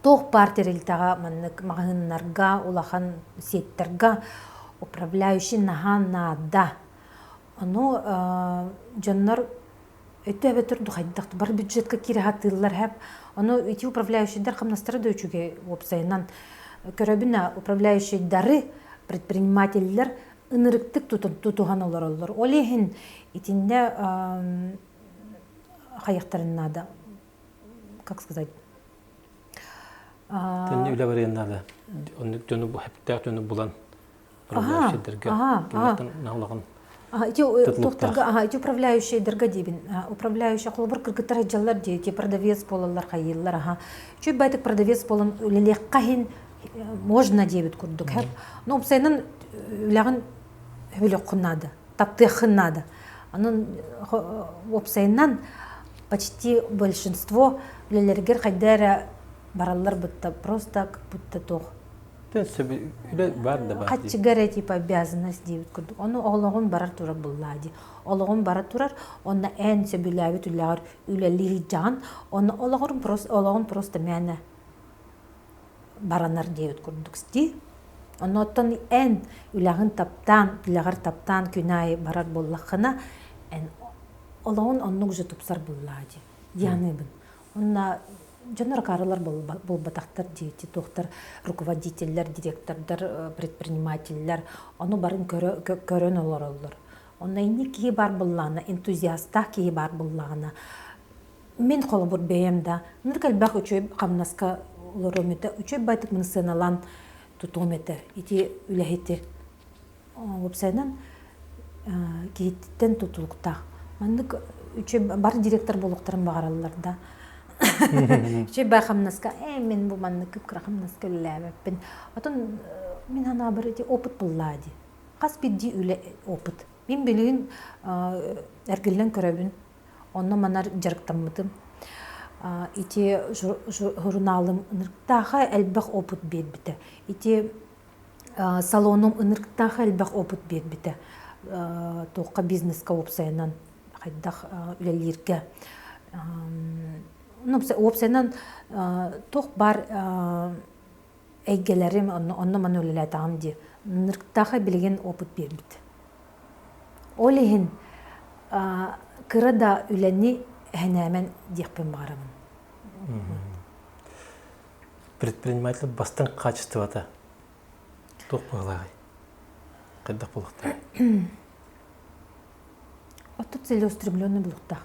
туох баар тэрилтэҕэ маннык маҕаһыыннарга улахан сеттарга управляющий наһаа наада Ону дьоннор өттө эбэтэр духайдах бар бюджетка киирэ сатыыллар хэп. Ону ити управляющийдар хамнастара да үчүгэй уопсайынан көрөбүн управляющийдары предпринимателлэр ынырыктык тутуһан олороллор. Ол иһин итиннэ хайахтарын наада, как сказать, Тэнни үлэ барыан наада. Оннук дьону хэптээх дьону булан управляющийдарга наалаҕын Ити ити управляющийдарга диибин. Управляющий холобур кыргыттар дьаллар дии, ити продавец буолаллар хайыыллар аха. Чүй байтык продавец буолан үлэлиэххэ иһин можно диэбит курдук. Но уопсайынан үлэҕин өбүлүөххүн наада, таптыаххын наада. Онон уопсайынан почти большинство үлэлэригэр хайда эрэ бараллар будто просто как будто туох үлэ бар да бар хаччыга эрэ типа обязанность диэбит курдук ону олоҕун барар турар буллаа дии олоҕун бара турар онно эн сөбүлээбит үлэҕэр үлэлии сылдьаҕын онно олоҕун просто олоҕун просто мээнэ баранар диэбит курдук дии оннооттон эн үлэҕин таптаан үлэҕэр таптаан күн аайы барар буоллаххына эн олоҕун оннук же тупсар буллаа дии дии Онно дьоннор акаарылар буолбатахтар дии туохтар руководителлэр, директордар, предпринимателлэр ону барын көрөн олороллор. Онно инник киһи баар буоллаҕына, энтузиастаах киһи баар буоллаҕына, мин холобур бэйэм да ынырык элбэх үчүгэй хамнаска олоруом этэ, үчүгэй байтык мин сыаналаан тутуом этэ ити үлэһити. Уопсайынан киһиттэн тутулуктаах. Маннык үчүгэй бары директор буолуохтарын баҕараллар да. Үчүгэй бай хамнаска ээ мин бу маннык кып-кыра хамнаска үлэлээбэппин. Отон мин санаабар ити опыт буллаа дии. Хас биирдии үлэ опыт. Мин билигин эргиллэн көрөбүн. Онно манар дьарыктаммытым. Ити журналым ынырыктааха элбэх опыт биэрбитэ. Ити салонум ынырыктаах элбэх опыт биэрбитэ. Туохха бизнеска уопсайынан хайдах үлэлииргэ. Уопсайынан туох баар эйгэлэрим онно маны үлэлээтэҕим дии. Ынырыктаах билигин опыт биэрбит. Ол иһин кыра да үлэни эһэнээмэн диэхпин баҕарабын. Предприниматель бастыҥ хаачыстыбата туох быһыылааҕый? Хайдах буолуохтааҕый? Оттон целеустремленный буолуохтаах.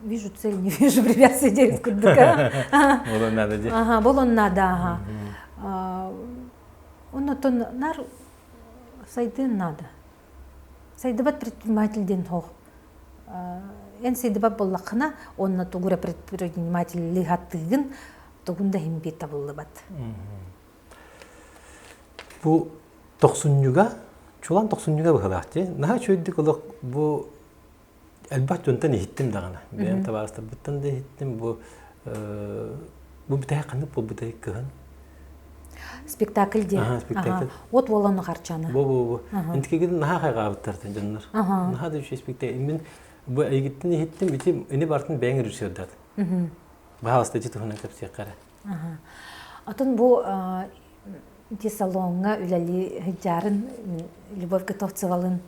Вижу цель, не вижу препятствий диэбит курдук. Буолуон наада дии. Ага, буолуон наада, ага. Оннотон нар сайдыан наада. Сайдыбат предприниматель диэн суох. Эн сайдыбат буоллаххына, онно тугу эрэ предпринимателлии сатыыгын, тугун да иһин биир табыллыбат. Бу тохсунньуга, чулан тохсунньуга быһыылаах дии. Наһаа үчүгэйдик олох бу элбэх дьонтон иһиттим даҕаны. Бэйэм табаарыстарбыттан да иһиттим. Бу бу бүтэһик ханнык буолбутай кыһын? Спектакль диэн. Аха, спектакль. От уоланы харчаны. Бу бу бу. Интикигин наһаа хайҕаабыттар дьоннор. Наһаа да үчүгэй спектакль. Мин бу эйгиттэн иһиттим, ити ини бартын бэйэҥ режиссердаат. Баһаалыста ити туһунан кэпсиэххэ эрэ. Атын бу ити салоҥҥа үлэлии сылдьарын Любовь Готовцевалын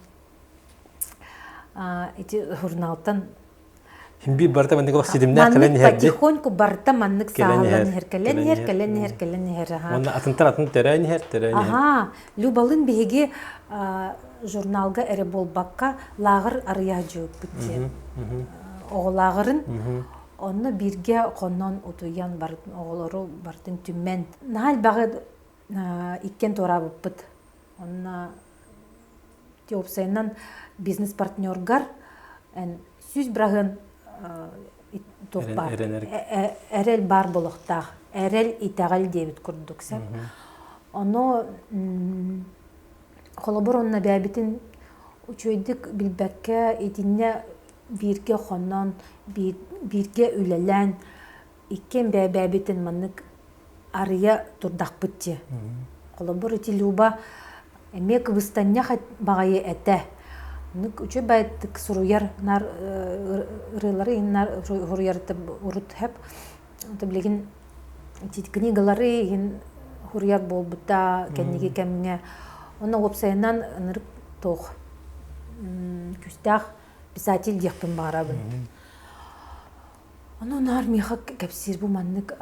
ити журналтан Химби барыта маннык олох ситимнээх кэлэн иһэр потихоньку барыта маннык сааллан иһэр, кэлэн иһэр, кэлэн иһэр, кэлэн иһэр. Уонна атынтан атын төрөөн иһэр, төрөөн иһэр. Аха, Любалын биһиги журналга эрэ буолбакка лааҕыр арыйа дьыыппыт диэн. Оҕо лааҕырын онно бииргэ хонон утуйан барытын оҕолору барытын түмэн наһаа элбэҕи иккиэн туораабыппыт. Онно уопсайынан бизнес-партнергар эн 100% туох баар эрэл баар буолуохтаах эрэл итэҕэл диэбит курдук сөп ону холобур онно бэйэбитин үчүгэйдик билбэккэ итиннэ бииргэ хонон бииргэ үлэлээн иккиэн бэйэ-бэйэбитин маннык арыйа турдахпыт дии. Холобур, ити Люба эмиэ кыбыстанньах баҕайы этэ. Оннук үчүгэй баҕайытык суруйар наар ырыалары иһин наар суруйар урут хэп. Билигин ити книгалары иһин суруйар буолбута кэнники кэмҥэ. Онно уопсайынан ынырык туох күүстээх писатель диэхпин баҕарабын. Ону наар миэхэ кэпсиир бу маннык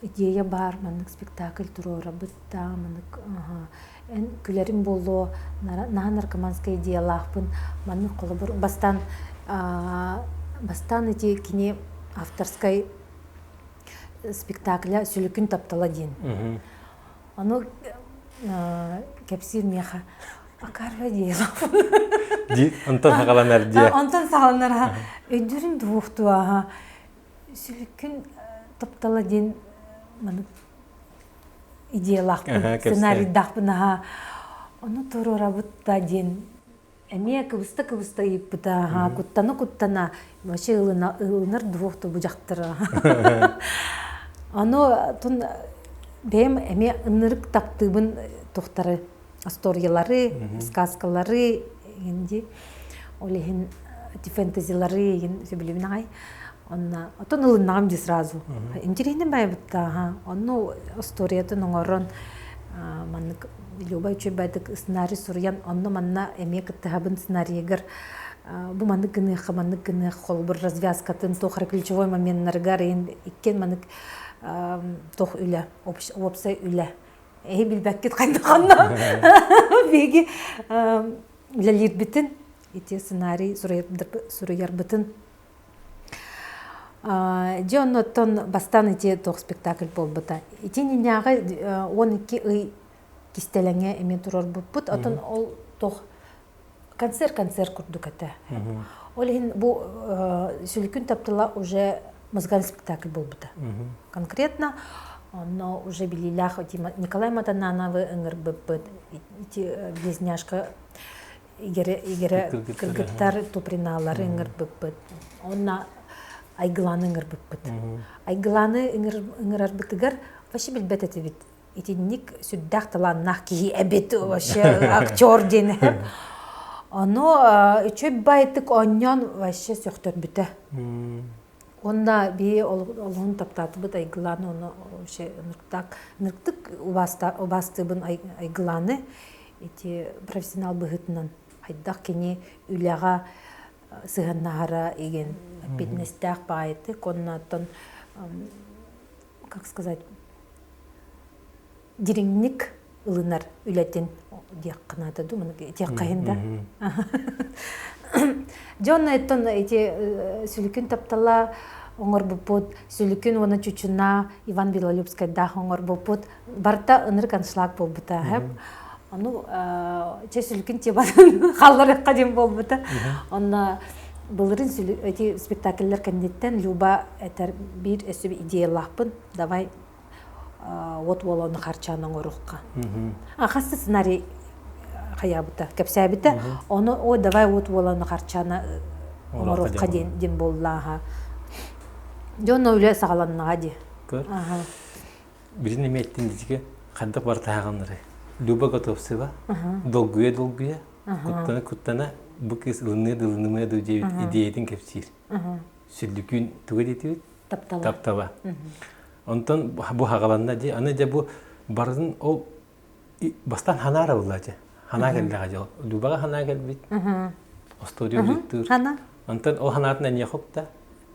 идея баар, маннык спектакль туруорабыт да, маннык эн күлэрим буолуо, наһаа наркоманскай идеялаахпын, маннык холобур бастаан бастаан ити кини авторскай спектакля «Сүлүкүн таптала» диэн. Ону кэпсиир миэхэ Акарва идеялаахпын. Ди онтон саҕаланар диэ. Онтон саҕаланар аха. Өйдүүрүн дуохту аха. Сүлүкүн таптала диэн маннык идеялаахпын, сценарийдаахпын аха. Ону туруорабыт да диэн эмиэ кыбыста-кыбыста ыйыппыта аха. Куттана-куттана вообще ылынар дуохту бу дьахтар Ону тун бэйэм эмиэ ынырык таптыыбын тухтары остуоруйалары, сказкалары дии. Ол иһин фэнтезилары игин сөбүлүүбүн аҕай. Онно отон ылыннаҕым дии сразу. Интириэһинэй байбыттааха. Онно остуоруйатын оҥорон маннык Люба үчүгэйдик сценарий суруйан онно манна эмиэ кыттыһабын сценарийыгар бу маннык гыныахха маннык гыныах холобур развязкатын туох эрэ ключевой моменнарыгар иккиэн маннык туох үлэ уопсай үлэ эһи билбэккит хайдаханна биһиги үлэлиирбитин ити сценарий суруйарбытын дьэ оннуттан бастаан ити туох спектакль буолбута ити иннинээҕи 12 ый кистэлэҥэ эмиэ туруорбуппут отон ол туох концерт-концерт курдук этэ. Ол иһин бу Сүлүкүн таптала уже музыкальный спектакль буолбута. Конкретно онно уже билиилээх Николай Матанановы ыҥырбыппыт, ити близняшка игэрэ игэрэ кыргыттар Туприналары ыҥырбыппыт. Онно Айгыланы ыҥырбыппыт. Айгыланы ыҥырарбытыгар вообще билбэт этибит итинник сүрдээх талааннаах киһи эбит вообще актер диэн ону үчүгэй байтык оонньоон вообще сөхтөрбүтэ уонна бии олоһун таптаатыбыт айгылааны ону вообще ынырыктаах ынырыктык убаастыыбын айгылааны ити профессионал быһыытынан хайдах кини үлэҕэ сыһыаннаһара игин эппиэтинэстээх баайытык уонна оттон как сказать, дириҥник ылынар үлэтин диэххэ наада дуу, этиэххэһин да. Дьон оттон ити сүлүкүн таптала оҥорбуппут, сүлүкүн уонна чучуна Иван Белолюбскайдаах оҥорбуппут барыта ынырык аншлаг буолбута. Ону чэ сүлүкүн тематын хаалларыахха диэн буолбута. Онно былырын эти спектакльлэр кэнниттэн Люба этэр биир өссө идеялаахпын давай от уоланы харчаан оҥоруохха. А хас сценарий хайаабыта, кэпсээбитэ. Ону о давай от уоланы харчаана оҥоруохха диэн диэн буоллааха. Дьон үлэ саҕаланнаҕа дии. Билин эмиэ эттин дитигэ. Хайдах бартааҕыннары Люба Готовцева долгуйа-долгуйа, куттана-куттана бу кыыс ылыныа да ылынымыа дуу диэбит идиэйэтин кэпсиир. Сүллүкүүн туга диэтибит? Таптала. Таптала. Онтон бу хаҕаланна дии. Аны дьэ бу барытын ол бастаан ханаа арабылла дьэ. Ханаа кэллэҕэ дьэ. Любаҕа ханаа кэлбит. Остуоруйа уруйдуур. Хана. Онтон ол ханаатын эмиэ хопта.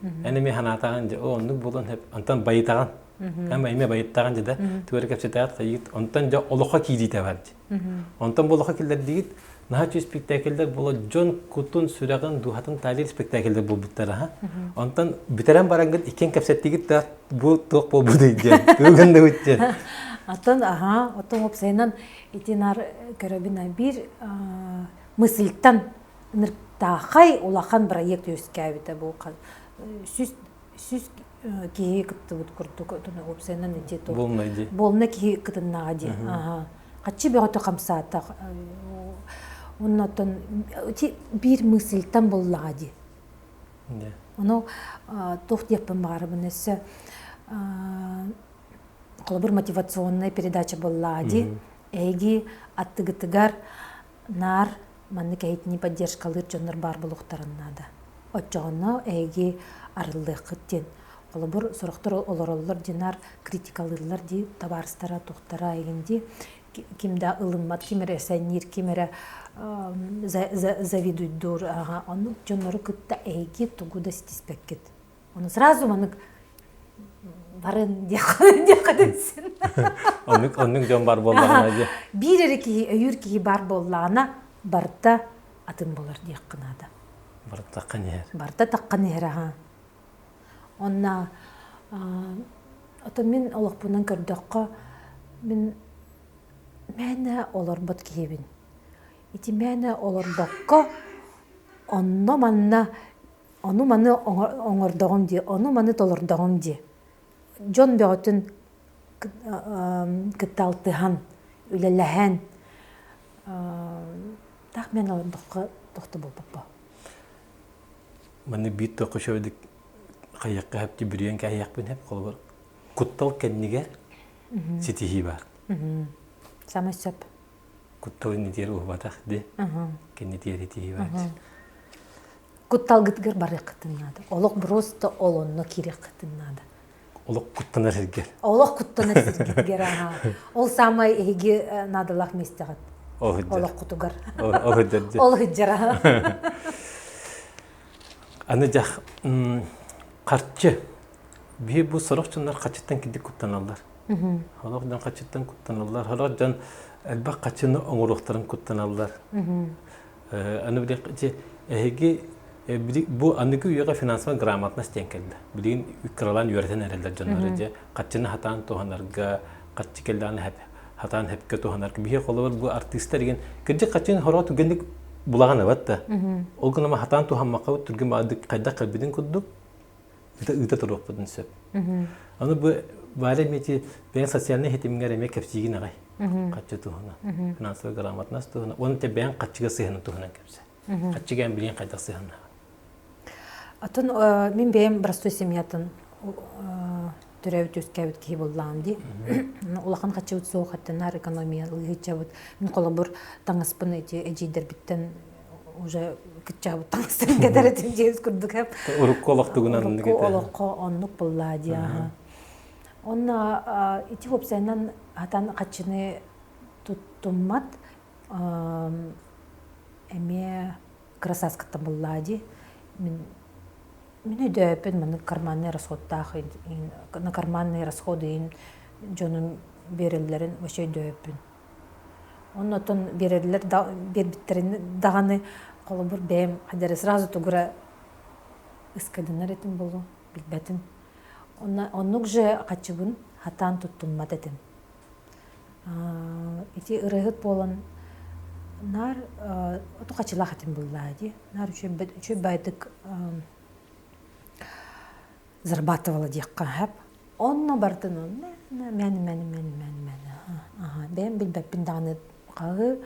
Эн эмиэ ханаатаҕын дьэ, о оннук буолан сөп. Онтон байытаҕын. Эн эмиэ байыттаҕын дьэ да. Тугу кэпсэтээт хайыгыт. Онтон дьэ олоххо киириитэ бар дьэ. Онтон бу олоххо киллэрдигит наһаа үчүгэй спектакльдэр буола дьон кутун, сүрэҕин, дууһатын таалиир спектакльдэр буолбуттара. Ха. Онтон бүтэрэн бараҥҥыт иккиэн кэпсэттигит да бу туох буолбутуй диэн, тугу гынныбыт диэн. Атын аха, оттон уопсайынан ити наар көрөбүн биир мысльтан ынырыктаахай улахан проект үөскээбитэ бу сүс сүс киһи кыттыбыт курдук уопсайынан ити Буолна дии. буолна киһи кытыннаҕа дии. Аха. Хаччы бөҕөтө хамсаатах. Оннотон ити биир мысльтан буллаҕа дии. Ону туох диэхпин баҕарабын өссө холобур мотивационная передача буоллаҕа дии. Эһиги аттыгытыгар наар маннык эһитини поддержкалыыр дьоннор баар буолуохтарын наада. Оччоҕуна эһиги арыллыаххыт диэн. Холобур, сорохтор олороллор динар критикалыыллар дии, табаарыстара, тухтара игин дии. Ким да ылыммат, ким эрэ сэнниир, ким эрэ завидуйдуур. Оннук дьоннору кытта эһиги тугу да ситиспэккит. Ону сразу маннык барын диэххэ Оннук оннук дьон бар буоллаҕына дии. Биир эрэ киһи өйүүр киһи бар буоллаҕына барыта атын болар диэххэ наада. Барыта таххан иһэр. Барыта таххан иһэр аха. Онна отон мин олохпунан көрдөххө мин мээнэ олорбот киһибин. Ити мээнэ олорбокко онно-манна ону-маны оҥордоҕум дии, ону-маны толордоҕум дии. Дьон бөҕөтүн кытта алтыһан, үлэлэһэн, таах мен олордоххо тохто буолбаппа. Маннык биир туохха үчүгэйдик хайыахха сөп бүрүйэн кээһиэхпин сөп холобур куттал кэннигэр ситиһии баар. Самый сөп. Куттал иннитигэр уһубатах ди. Кэннитигэр итиһии баар. Кутталгытыгар барыаххытын наада. Олох просто ол онно киириэххитин наада. Олох куттанар сиргэр. Олох куттанар сиргитигэр аха. Ол самай эһиги наадалаах миэстэҕит. Олоххутугар. Ол сылдьар. Ол сылдьар аха. Аны дьах харчы. Биһи бу сорох дьоннор хачыттан кидик куттаналлар. Сорох дьон хачыттан куттаналлар. Сорох дьон элбэх хачыны оҥоруохтарын куттаналлар. Аны били эһиги бу аныгы үйэҕэ финансовая грамотность диэн кэллэ. Билигин кыралаан үөрэтэн эрэллэр дьоннору дьэ хаччыны хатаан туһанарга, хаччы кэллэҕинэ хатаан хэпкэ туһанарга. Биһи холобур бу артыыстар деген кырдьык хаччыны хороо түргэнник булаҕын эбэт да. Ол гынан хатаан туһаммакка түргэн баҕардык хайдах кэлбитин курдук ыыта туруохпутун сөп. Аны бу Валя эмиэ бэйэҥ социальнай ситимҥэр эмиэ кэпсиигин аҕай. Хаччы туһунан, финансовая грамотность туһунан, уонна те бэйэҥ хаччыга сыһыанын туһунан кэпсэ. Хаччыга эн билигин хайдах сыһыаннаҕын? Атын мин бэйэм простой семьятын төрөөбүт үөскээбит киһи буоллаҕым дии. Улахан хаччыбыт суох аттанар экономия лыһыччабыт. Мин холобур таҥаспын эти эдьиийдэрбиттэн уже кыччаабыт таҥастарын кэтэр этим диэбит курдук эп. Урукку олохтугунан Урукку олоххо оннук буллаа дии аха. Онно ити уопсайынан хатан хаччыны туттуммат эмиэ кырасааскыттан буллаа дии. Мин мин өйдөөппүн маннык карманный расходтаах на карманные расходы иһин дьонум биэрэллэрин вообще өйдөөппүн. Оннотон биэрэллэр биэрбиттэрин даҕаны холобур бэйэм хадары сразу тугура ыскадынар этим болу билбэтим. Оннук же хаччыбын хатаан туттуммат этим. Ити ырыаһыт буолан наар оту хачылаах этим буллаа дии. Наар үчүгэй баайдык зарабатывала диэххэ сөп. Онно бардын мээнэ мээнэ мээнэ мээнэ мээнэ аха бэйэм билбэппин даҕаны хаһы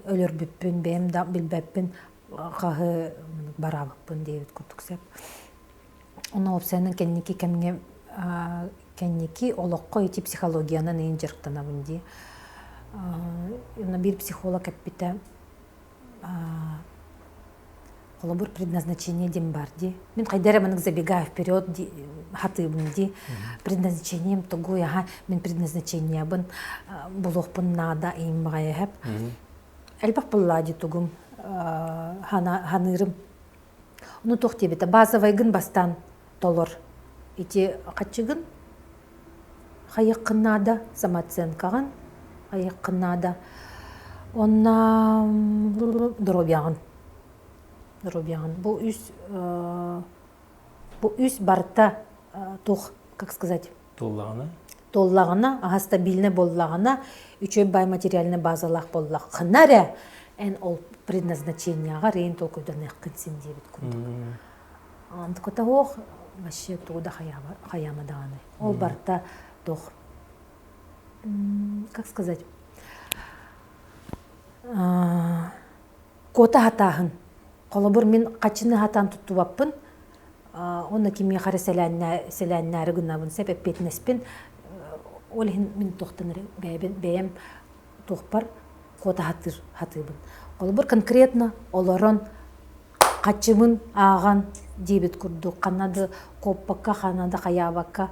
өлөрбүппүн бэйэм да билбэппин хаһы бараабыппын диэбит курдук сөп. Онно уопсайынан кэнники кэмҥэ. Кэнники олоххо ити психологиянан иин дьарыктанабын дии. Биир психолог эппитэ холобур предназначение диэн баар дии. Мин хайда эрэ маннык забегаю вперед ди хатыыбын дии. Предназначением тугуй аха мин предназначениябын булуохпун наада иин баҕайыһап. Элбэх буллаа дии тугум ханыырым. Ну туох диэбитэ базовайгын бастаан толор. Ити хаччыгын хайыаххын наада самооценкаҕын хайыаххын наада. Онна доруобуйаҕын доруобуйаҕын бу үс бу үс барыта туох как сказать туоллаҕына туоллаҕына аһа стабильный буоллаҕына үчүгэй баай материальный базалаах буоллаххына эрэ эн ол предназначениеҕа рейн толкуйданыаххын син диэбит курдук Онтуката суох вообще тугу да хайаама даҕаны. Ол барыта туох как сказать куота хатааһын. Холобур, мин хаччыны хатаан туттубаппын, онно кимиэхэ эрэ сэлээннээри гынабын, сөп эппиэтинэспин. Ол иһин мин туохтан эрэ бэйэбин бэйэм туохпар куота хатыыр хатыыбын. Холобур, конкретно олорон хаччыбын ааҕан диэбит курдук ханна да куоппакка, ханна да хайаабакка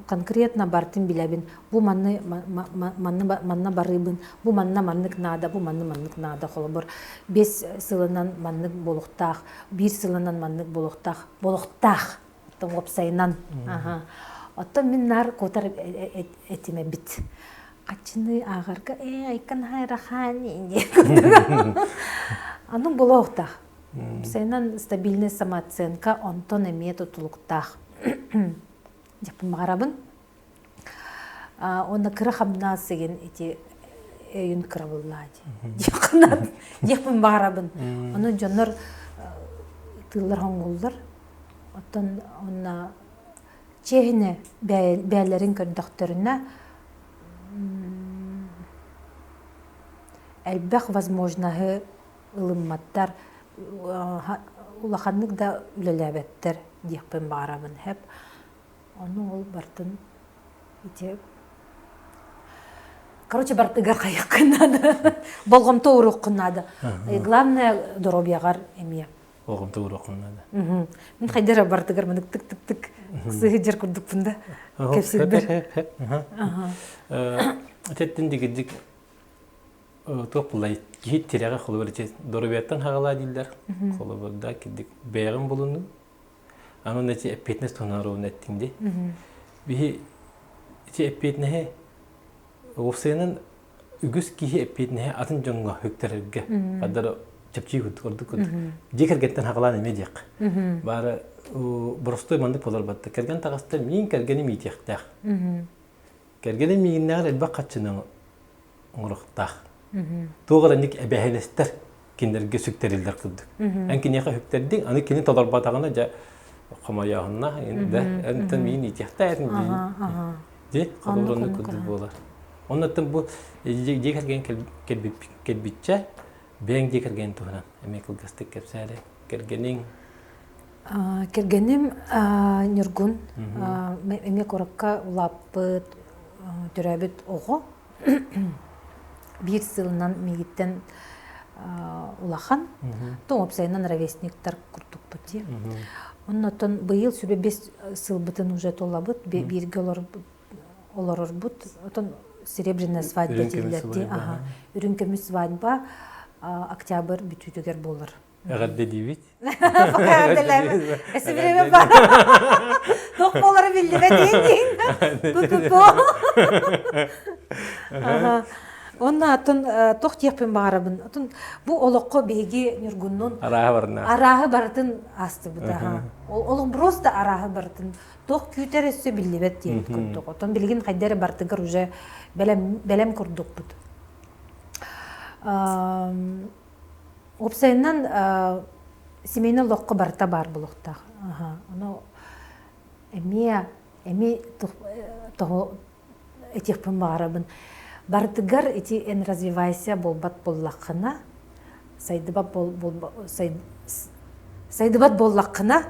конкретно бартын билэбин. Бу манны манна манна барыыбын, бу манна маннык наада, бу манны маннык наада. Холобур, 5 сылынан маннык буолуохтаах, биир сылынан маннык буолуохтаах, буолуохтаах. Оттон уопсайынан. Оттон мин наар куотар этим эбит. Хаччыны ааҕарга ээ айкан хайрахан диэн Аны булуохтаах. Уопсайынан стабильная самооценка онтон эмиэ тутулуктаах. Дьаппын баҕарабын. Уонна кыра хамнаас сигин ити өйүн кырабыллаа дии. Диэхпин баҕарабын. Ону дьоннор тыыллар хоҥуллар. Оттон онно чиэһинэ бэйэлэрин көрдөхтөрүнэ элбэх возможноһы ылымматтар, улаханнык да үлэлээбэттэр диэхпин баҕарабын һэп. Ону ол бартын ити короче бартыгар хайыаххын наада, болҕомто ууруоххун наада. Главное доруобуйаҕар эмиэ. Болҕомто ууруоххун наада. Мин хайда эрэ бартыгар мынык тык-тык-тык сыһыдьар курдукпун да кэпсиирбэр. Этэттин дигидик туох булай киһи тирэҕэ холобур ити доруобуйаттан хаҕалаа дииллэр. Холобурда кидик бэйэҕин булунуу. Анан эти эппиэтинэс туһунан ровно эттиҥ дии. Биһи ити эппиэтинэһи уопсайынан үгүс киһи эппиэтинэһи атын дьоҥҥо хүктэрэргэ хаддара чэпчии курдук ордук курдук дьиэ кэргэнтэн хаҕалаан эмиэ диэх баара боростуой маннык болор батта кэргэн таҕыста миин кэргэним иитиэхтээх кэргэним миигиннээҕэр элбэх хаччыны оҥоруохтаах туох эрэ ник эбэһинэстэр кинилэргэ сүктэриллэр курдук эн киниэхэ сүктэрдиҥ аны кини толорботоҕуна дьэ хомойооһунна да эн миин иитиэхтээх Дьэ, холобур оннук курдук буолар. Оннуттан бу дьиэ кэргэн кэлбиччэ, бэйэҥ дьиэ кэргэн туһунан эмиэ кылгастык кэпсээри. Кэргэниҥ? Кэргэним Ньургун эмиэ куоракка улааппыт, төрөөбүт оҕо. Биир сылынан миигиттэн улахан. Тоҥ уопсайынан ровесниктар курдукпут дии. Оннотон быйыл сүбэ бес сылбытын уже толабыт, бииргэ олорорбут. Отон серебряная свадьба дииллэр дии. Аха. Үрүҥ көмүс свадьба октябрь бүтүүтүгэр буолар. Эҕэрдэ диибит. Пока эҕэрдэлээбит. Эсэ время бар. Туох буолара биллибэт диэн Ту-ту-ту. Онно атын туох диэхпин баҕарабын. Атын бу олоххо биһиги Ньургуннун арааһы барына. Арааһы барытын астыбыт. Олох просто арааһы барытын туох күүтэр өссө биллибэт диэбит курдук. Отон билигин хайда эрэ бартыгар уже бэлэм бэлэм курдукпут. Уопсайынан семейный олоххо барыта баар буолуохтаах. Ону эмиэ эмиэ того этиэхпин баҕарабын. Барытыгар ити эн развивайся буолбат буоллаххына, сайдыбат сайдыбат буоллаххына,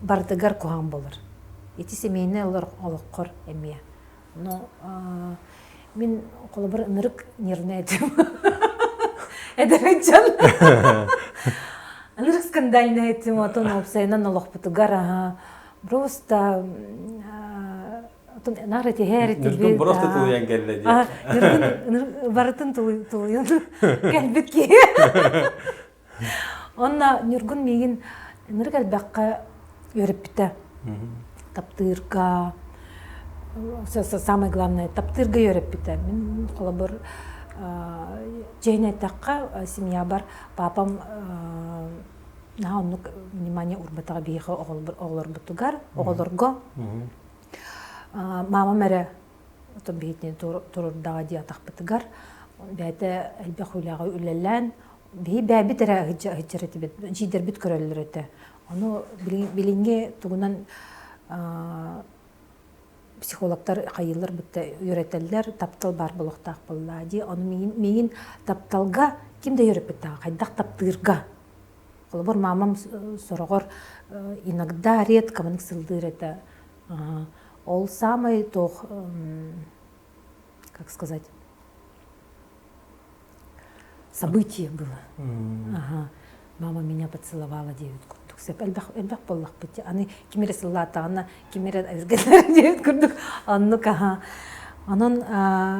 барытыгар куһаҕан буолар. Ити семейнэй олоххор эмиэ. Но мин холобур ынырык нервнэй этим. Эдэр дьон. Ынырык скандальнай этим, отон уопсайынан олохпутугар аха просто отон наар этиһээр этибит. Ньургун просто тулуйан кэллэ дии. Ньургун барытын тулуйан кэлбит киһи. Онно Ньургун миигин ынырык элбэххэ үөрэппитэ. Таптыырга, самое главное, таптыырга үөрэппитэ. Мин холобур чиэһинэ эттэххэ, семьябар папам наһаа оннук внимание уурбатаҕа биһиэхэ оҕолорбутугар, оҕолорго. Мамам эрэ отон биһитини турурдаҕа дии атахпытыгар бэйэтэ элбэх үлэҕэ үлэлээн биһи бэйэбит эрэ ыһыдьар этибит, дьиидэрбит көрөллөр этэ. Ону билиҥҥи тугунан психологтар хайыылар бытта үөрэтэллэр, таптал баар буолуохтаах буоллаа дии. Ону миигин тапталга ким да үөрэппиттэҕэ, хайдах таптыырга. Холобур, мамам сороҕор иногда редко маннык сылдыыр этэ. Ол самый туох, как сказать, событие было. Ага. Мама меня поцеловала диэбит курдук. Сөп элбэх элбэх буоллахпыт. Аны ким эрэ сыллаатаҕына, ким эрэ өйгөнөр диэбит курдук. Оннук аха. Онон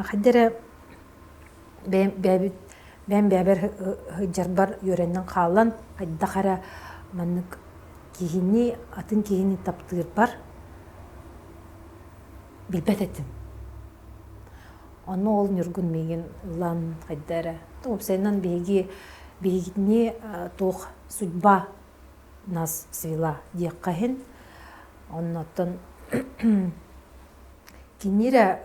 хайда эрэ бэйэм бэйэбит бэйэм бэйэбэр сылдьарбар үөрэнэн хаалан хайдах эрэ маннык киһини атын киһини таптыырбар билбэт этим. Ону ол Ньургун миигин ылан хайда эрэ уопсайынан биһиги биһигини туох судьба нас свела диэххэ иһин оннуттан кини эрэ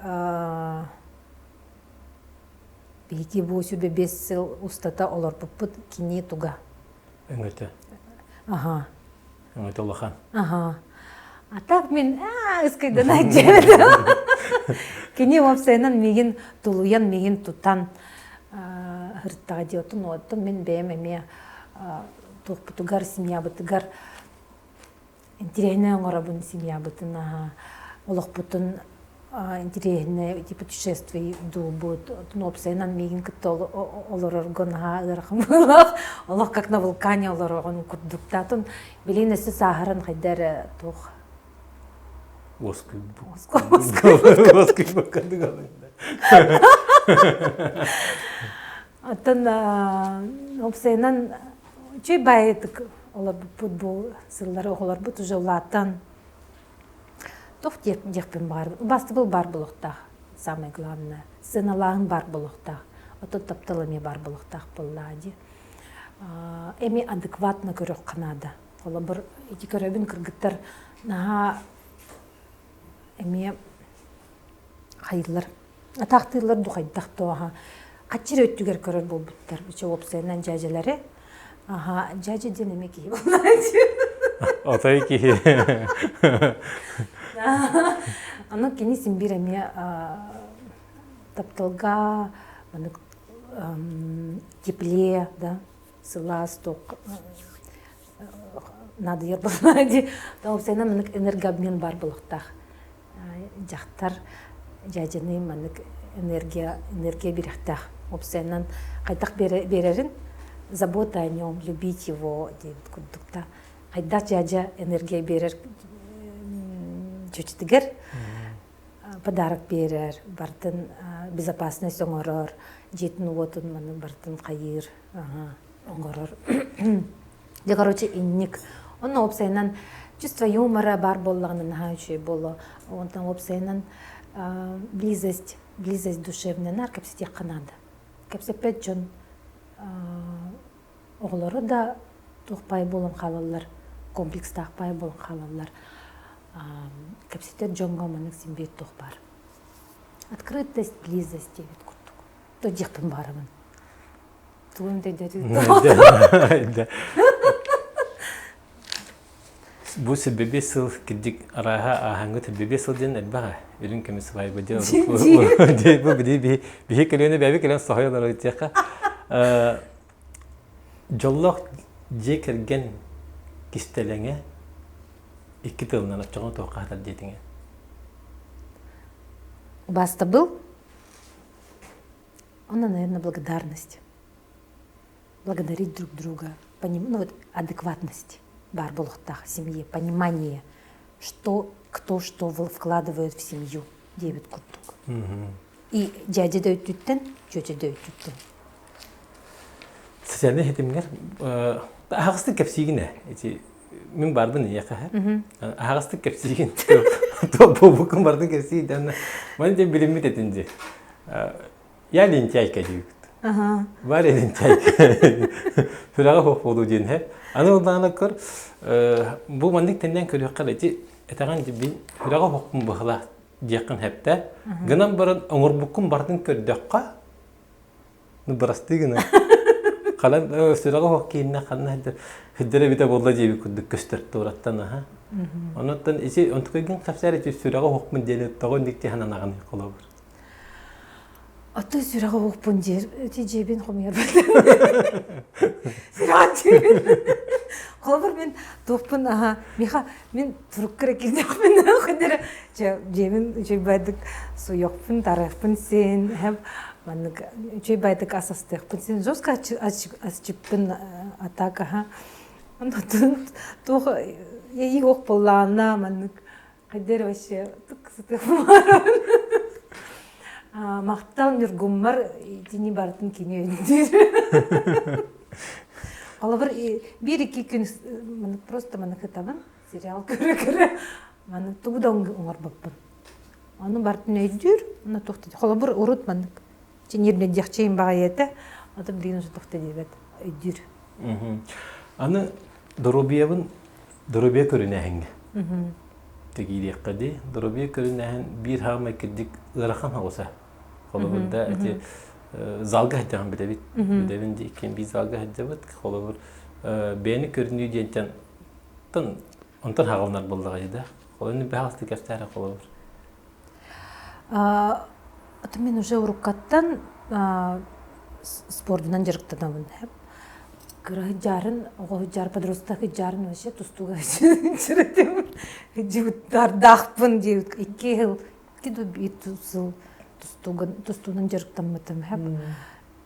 биһиги бу сүбэ биэс сыл устата олорбуппут кини туга өҥөтө аха Өҥөтө улахан. Аха. А так мин ыскайдана дьиэбит. Кини уопсайынан миигин тулуйан, миигин тутан ырыттаҕа дии. Оттон оттон мин бэйэм эмиэ туохпутугар, семьябытыгар интириэһинэй оҥоробун семьябытын, олохпутун интириэһинэй ити путешествие дуубут. Оттон уопсайынан миигин кытта олорорго наһаа ыарахан быһыылаах. Олох как на вулкане олороҕун курдук да. Оттон билигин өссө сааһыран хайда эрэ туох Уоскуйбукка Оттон уопсайынан үчүгэй баайытык олорбуппут бу сыллары оҕолорбут уже улаатан Туох диэхпин баҕарабын, убаастабыл баар буолуохтаах, самое главное. Сыаналааһын баар буолуохтаах. Оттон таптал эмиэ баар буолуохтаах буоллаҕа дии. Эмиэ адекватно көрүөххэ наада. Холобур, ити көрөбүн кыргыттар наһаа эмиэ хайыыллар, атаахтыыллар дуу хайдах дуу аха хаччыр өттүгэр көрөр буолбуттар. Үчэ уопсайынан дьээдьэлэри Аха, дьээдьэ диэн эмиэ киһи буолааччы. Отой киһи. Аны кини син биир эмиэ тапталга маннык тепле, да, сылаас туох наадыйар буоллаҕа дии. Уопсайынан маннык энергообмен баар буолуохтаах. Дьахтар дьээдьэни маннык энергия энергия биэриэхтээх. Уопсайынан хайдах биэрэрин забота о нем, любить его диэбит курдук да. Хайдах дьээдьэ энергия биэрэр чүчүтүгэр подарок биэрэр, бартын безопасность оҥорор, дьиэтин-уотун маны бартын хайыыр, оҥорор. Дьэ, короче, инник. Онно уопсайынан чувство юмора баар буоллаҕына наһаа үчүгэй буолуо. Онтон уопсайынан близость, близость душевная наар кэпсэтиэххэ наада. Кэпсэппэт дьон оҕолоро да туох баай буолан хаалаллар, комплекстаах баай буолан хаалаллар. Кэпсэтэр дьоҥҥо маннык син биир туох баар. Открытость, близость диэбит курдук. То диэхпин баарабын. Тугун өйдөтү Бу силбэбиэс сыл кирдик арааһа ааһаҥҥы силбэбиэс сыл диэн элбэх ээ. Үрүҥ көмүс сыбаайба диэн бу биһи биһи көлүөнэ бэйэбит кэлэн соһуйан олорор диэххэ. Дьоллоох дьиэ кэргэн кистэлэҥэ. Икки тылынан оччоҕо туохха хатар диэтиҥэ? Убаастабыл. Онно, наверное, благодарность. Благодарить друг друга. Поним... Ну вот адекватность баар буолуохтаах семье, понимание, что кто что вкладывает в семью диэбит курдук. И дядя да өттүттэн, тетя да өттүттэн. Социальнай ситимҥэр аһаҕастык кэпсиигин ээ. Ити мин баарбын ийэхэ аһаҕастык кэпсиигин. Буолбуккун бардын кэпсиигин. Маны дьэ билиммит этин дии. Я лентяйка диибит. Бар лентяйка. Сүрэҕэ суох буолуу диэн иһэр. Аны ыллаҕына көр, бу маннык тэннэн көрүөххэ ити этэҕин бин сүрэҕэ суохпун быһылаах диэххин сөптөөх. Гынан баран оҥорбуккун барытын көрдөххө, ну бырастыы гына. Халан сүрэҕэ суох кииннэ ханна сылдьар эбитэ буолла диэбит курдук көстөр туораттан аха. Онуттан ити онтукайгын кэпсээр ити сүрэҕэ суохпун диэни тоҕо инник тиһананаҕын холобур. Аты сүрэҕэ уохпун диир ити дьиэбин хомуйарбын сүрэҕин дьиэбин холобур мин туохпун аха миха мин турукка эрэ киирдэхпин ханнара чэ дьиэбин үчүгэй суйуохпун тарыахпын син эһэм маннык үчүгэй баайдык ас астыахпын син жестко асчыппын а так аха онтон туох иэйии уох буоллаҕына маннык Хайдах вообще Махтал Ньургуммар итини барытын кини өйдүүр. Холобур биир-икки күн просто маны кытабын, сериал көрө-көрө маны тугу да оҥорбоппун. Ону барытын өйдүүр, ону туох холобур урут маннык чиниирнэдиэхчэйин баҕайы этэ, ото билигин уже туох да диэбэт өйдүүр. Аны доруобуйабын доруобуйа көрүнээһиҥҥэ тигиириэххэ дии. Доруобуйа көрүнээһин биир хаамай кирдик ыарахан оҕуса. Холобур да эти залга сылдьаҕын билэбит. Билэбин дии иккиэн биир залга сылдьабыт. Холобур бэйэни көрүнүү диэнтэн онтон хаҕылынар буоллаҕа да. Холобур бэһаҕастык кэпсээрэ холобур. Это мен уже уруккаттан спордунан дьарыктанабын. Кыра сыдьаарын, оҕо сыдьаар, подросток сыдьаарын вообще тустууга сырытым. Дьыбыттардаахпын диэбит. Икки сыл, икки да биир сыл тустуунан дьарыктаммытым.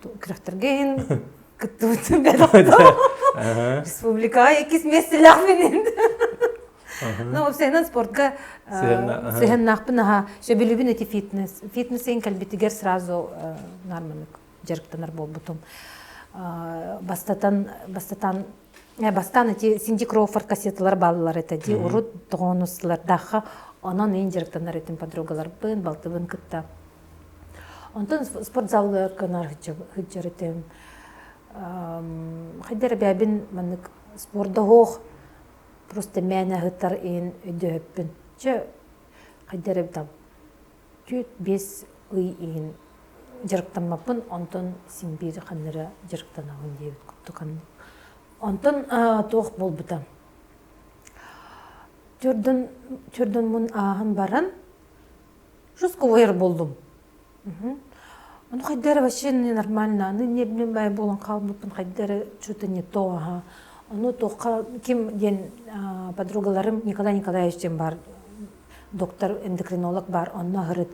Күрэхтэргэ иһин кыттыбытым Республикаҕа иккис миэстэлээхпин. Ну, уопсайынан спортка сыһыаннаахпын аха сөбүлүүбүн эти фитнес. Фитнес кэлбитигэр сразу нормально дьарыктанар буолбутум. Бастатан, бастатан, бастаан эти Синди Кроуфорд кассеталар бааллар этэ ди урут тоҕонусулардаахха онон иин дьарыктанар этим подругаларбын, балтыбын кытта. Онтон спортзалга кынар сылдьар этим. Хайдара бэбин маннык спордоһуох просто мээнэ ыһыттар иһин өйдөһөппүн. Чэ, хайдара там 4-5 ый иһин дьарыктаммаппын, онтон син биир ханнара дьарыктанабын диэбит курдук. Онтон туох буолбута? Төрдөн, төрдөн мун ааһан баран, жестко буоллум. Ну хайдара вообще ненормально, аны нервнэй баай буолан хаалбыппын хайдара что-то не то аха. Ону туохха ким диэн подругаларым Николай Николаевич диэн бар доктор эндокринолог бар онно аһырыт.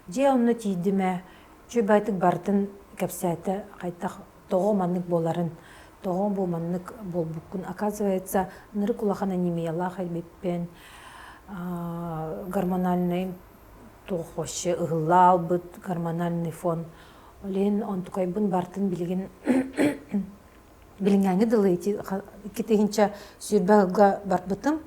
Дьиэ онно тиийдим ээ, үчүгэй баайтык барытын кэпсээтэ хайдах тоҕо маннык буоларын, тоҕо бу маннык буолбуккун. Оказывается, ынырык улахан анемиялаах эбиппин, гормональный туох вообще ыһылла аалбыт гормональный фон. Ол иһин онтукайбын бартын билигин билиҥҥээҥи дылы ити 2020 сылга барбытым.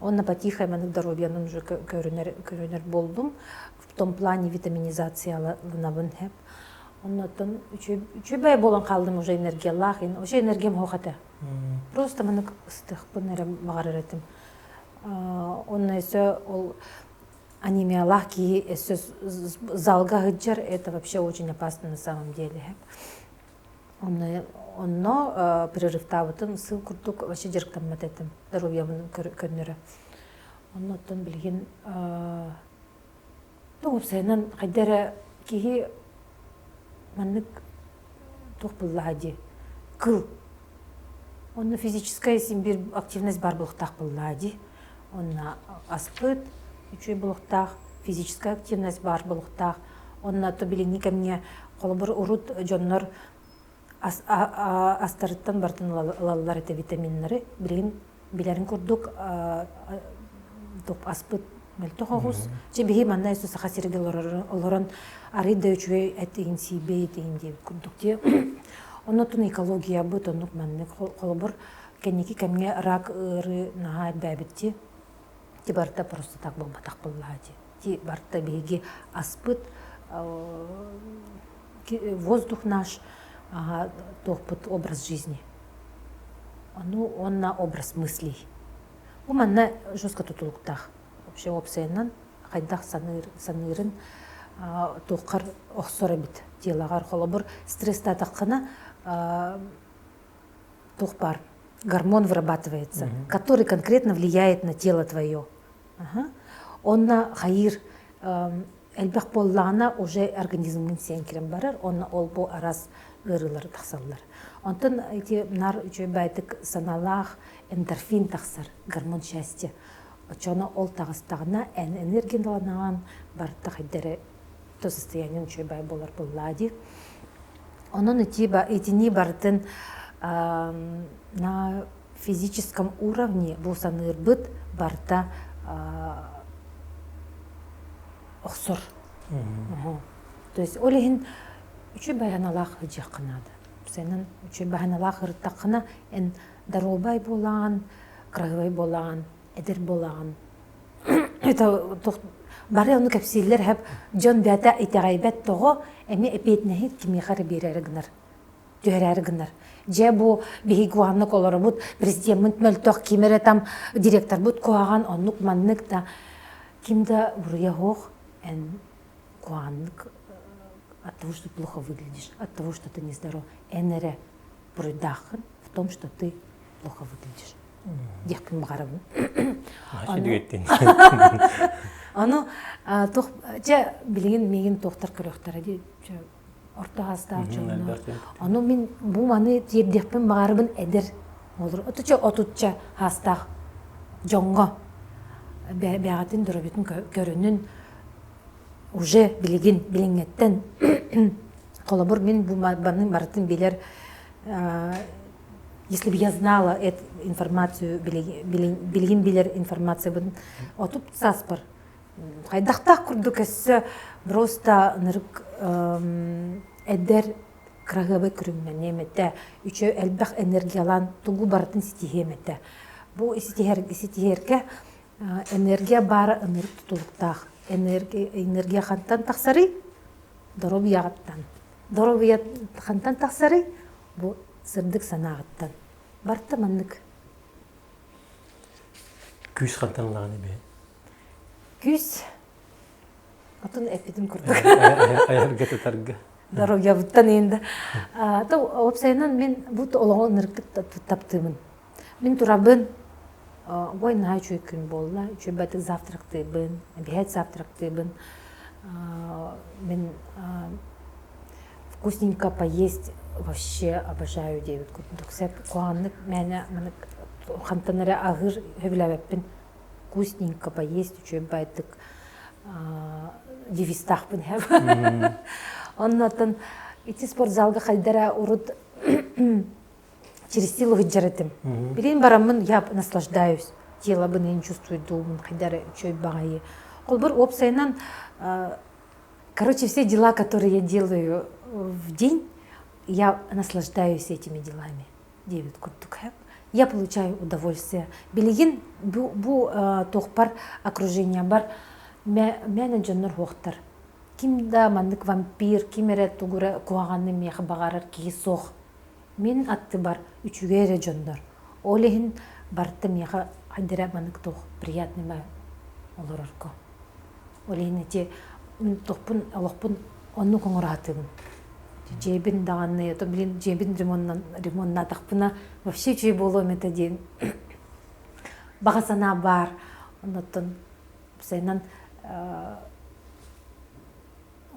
Онно потихо маннык здоровьянан уже көрүнэр көрүнэр буоллум. В том плане витаминизацияланабын хэп. Оннотон үчүгэй буолан хаалдым уже энергиялаах. Вообще энергиям суох этэ. Просто маннык ыстыахпын эрэ баҕарар этим. Онно өссө ол анемиялаах киһи өссө залга сылдьар это вообще очень опасно на самом деле. Онно, онно перерывтаабытым сыл курдук вообще дьарыктаммат этим здоровьябын көннөрө. Онно оттон билигин ну уопсайынан хайда эрэ киһи маннык туох буллаҕа дии кыл онно физическая син биир активность баар буолуохтаах буоллаҕа дии. Онно аспыт үчүгэй буолуохтаах, физическая активность баар буолуохтаах. Онно то билиҥҥи кэмҥэ холобур урут дьоннор астарыттан барытын ылаллар этэ витаминнары. Билигин билэрин курдук аспыт мөлтөх оҕус. Чэ биһи манна өссө Саха сиригэр олорон арый да үчүгэй этигин сиибэй этигин диэбит курдук дии. Оннотун экологиябыт оннук маннык холобур кэнники кэмҥэ рак ыарыы наһаа элбээбит дии. Ти барыта просто так буолбатах буоллаҕа дии. Ти барыта биһиги аспыт воздух наш туохпут образ жизни. Ону уонна образ мыслей. Бу манна жестко тутулуктаах. Вообще уопсайынан хайдах саныыр, саныырын туоххар охсор эбит телоҕар. Холобур, стресстаатаххына туох баар гормон вырабатывается, который конкретно влияет на тело твое. Онно хайыыр элбэх буоллаҕына уже организмҥын сиэн кирэн барар, онно ол бу араас ыарыылары тахсаллар. Онтон ити наар үчүгэй баайдык санаалаах эндорфин тахсар, гормон счастья. Оччоҕуна ол таҕыстаҕына эн энергияланаҕын барыта хайда эрэ то состояние үчүгэй баай буолар буоллаа дии. Онон ити итини барытын на физическом уровне бу саныырбыт барыта охсор. То есть ол иһин үчүгэй байаналаах сылдьыахха наада. Сенен үчүгэй баһаналаах ырыттаххына эн доруобай буолаҕын, кыраһыабай буолаҕын, эдэр буолаҕын. Это бары ону кэпсииллэр хэп дьон бэйэтэ итэҕэйбэт тоҕо эмиэ эпиэтинэһи кимиэхэ эрэ биэрээри гынар түһэрээри гынар. Дьэ бу биһиги куһаҕаннык олоробут, президеммит мөлтөх, ким эрэ там директорбут куһаҕан, оннук маннык да ким да буруйа суох эн куһаҕаннык от того, что плохо выглядишь, от того, что ты нездоров, эн эрэ буруйдааххын в том, что ты плохо выглядишь. Диэхпин баҕарабын. Ону туох дьэ билигин миигин туохтар көрүөхтэрэ дии орто саастаах дьоннор. Ону мин бу маны тиэрдиэхпин баҕарабын эдэр олор отучча отучча саастаах дьоҥҥо бэйэҕитин доруобуйатын көрүнүн уже билигин билиҥҥэттэн холобур мин бу маны барытын билэр если бы я знала эту информацию билигин билэр информациябын отут сааспар хайдахтаах курдук өссө просто ынырык эдэр кыраһыабай көрүҥнэниэм этэ үчүгэй элбэх энергиялаан тугу барытын ситиһиэм этэ бу ситиһэргэ энергия баара ынырык тутулуктаах энергия хантан тахсарый доруобуйаҕыттан доруобуйа хантан тахсарый бу сырдык санааҕыттан барыта маннык күүс хантан ылаҕын эбээ Күүс отун эппитим курдук. Айарга тутарга. Доруобуйабыттан иһин да. То уопсайынан мин бу олоҕу ынырыктык таптыыбын. Мин турабын, ой наһаа үчүгэй күн буолла, үчүгэй завтрактыыбын, эбиһээт завтрактыыбын. Мин вкусненько поесть вообще обожаю диэбит курдук. Сөп куһаҕаннык мээнэ манык хантан эрэ аһыыр сөбүлээбэппин. Вкусненько поесть үчүгэй баайдык девизтаахпын эһэм. Оннотон ити спортзалга хайдара урут через силу сылдьар этим. Билин бараммын я наслаждаюсь. Телобын ин чувствуйдуубун хайдара үчүгэй баҕайы. Холбор уопсайынан короче все дела, которые я делаю в день, я наслаждаюсь этими делами. Диэбит курдук. Я получаю удовольствие. Билигин бу, бу туохпар окружениябар мээнэ дьоннор суохтар. Ким да маннык вампир, ким эрэ тугу эрэ куһаҕаны миэхэ баҕарар киһи суох. Мин аттыбар үчүгэй эрэ дьоннор. Ол иһин барыта миэхэ хайдара маннык туох приятный ма олорорго. Ол иһин ити туохпун олохпун оннук оҥоро сатыыбын. Дьиэбин даҕаны, то блин дьиэбин ремоннаатахпына вообще үчүгэй буолуом этэ диэн баҕа санаа баар. Оннуттан уопсайынан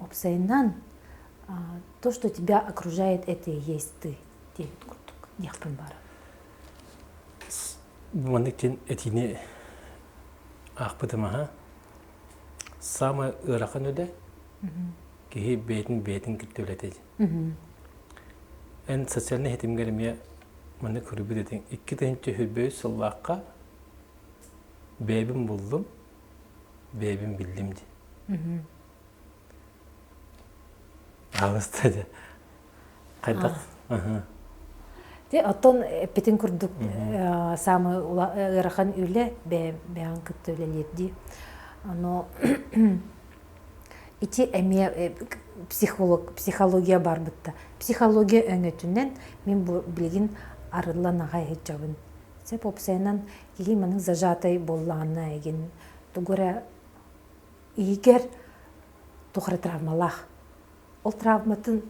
уопсайынан то, что тебя окружает, это и есть ты диэбит курдук диэхпин баара. Маннык этиини аахпытым аһа самый ыарахан үлэ киһи бэйэтин бэйэтин кытта үлэтэ Эн социальнай ситимҥэр эмиэ маннык суруйбут этиҥ. 2023 сыллаахха бэйэбин буллум, бэйэбин биллим дии. Аҕыста дьэ. Хайдах? Те оттон эппитин курдук самый ыарахан үлэ бэйэҕин кытта үлэлиир дии. Ону ити эмиэ психолог психология бар бытта. Психология өҥөтүнэн мин бу билигин арыллан аҕай сылдьабын. Сөп уопсайынан киһи маннык зажатай буоллаҕына эгин тугу эрэ иһигэр туох эрэ травмалаах. Ол травматын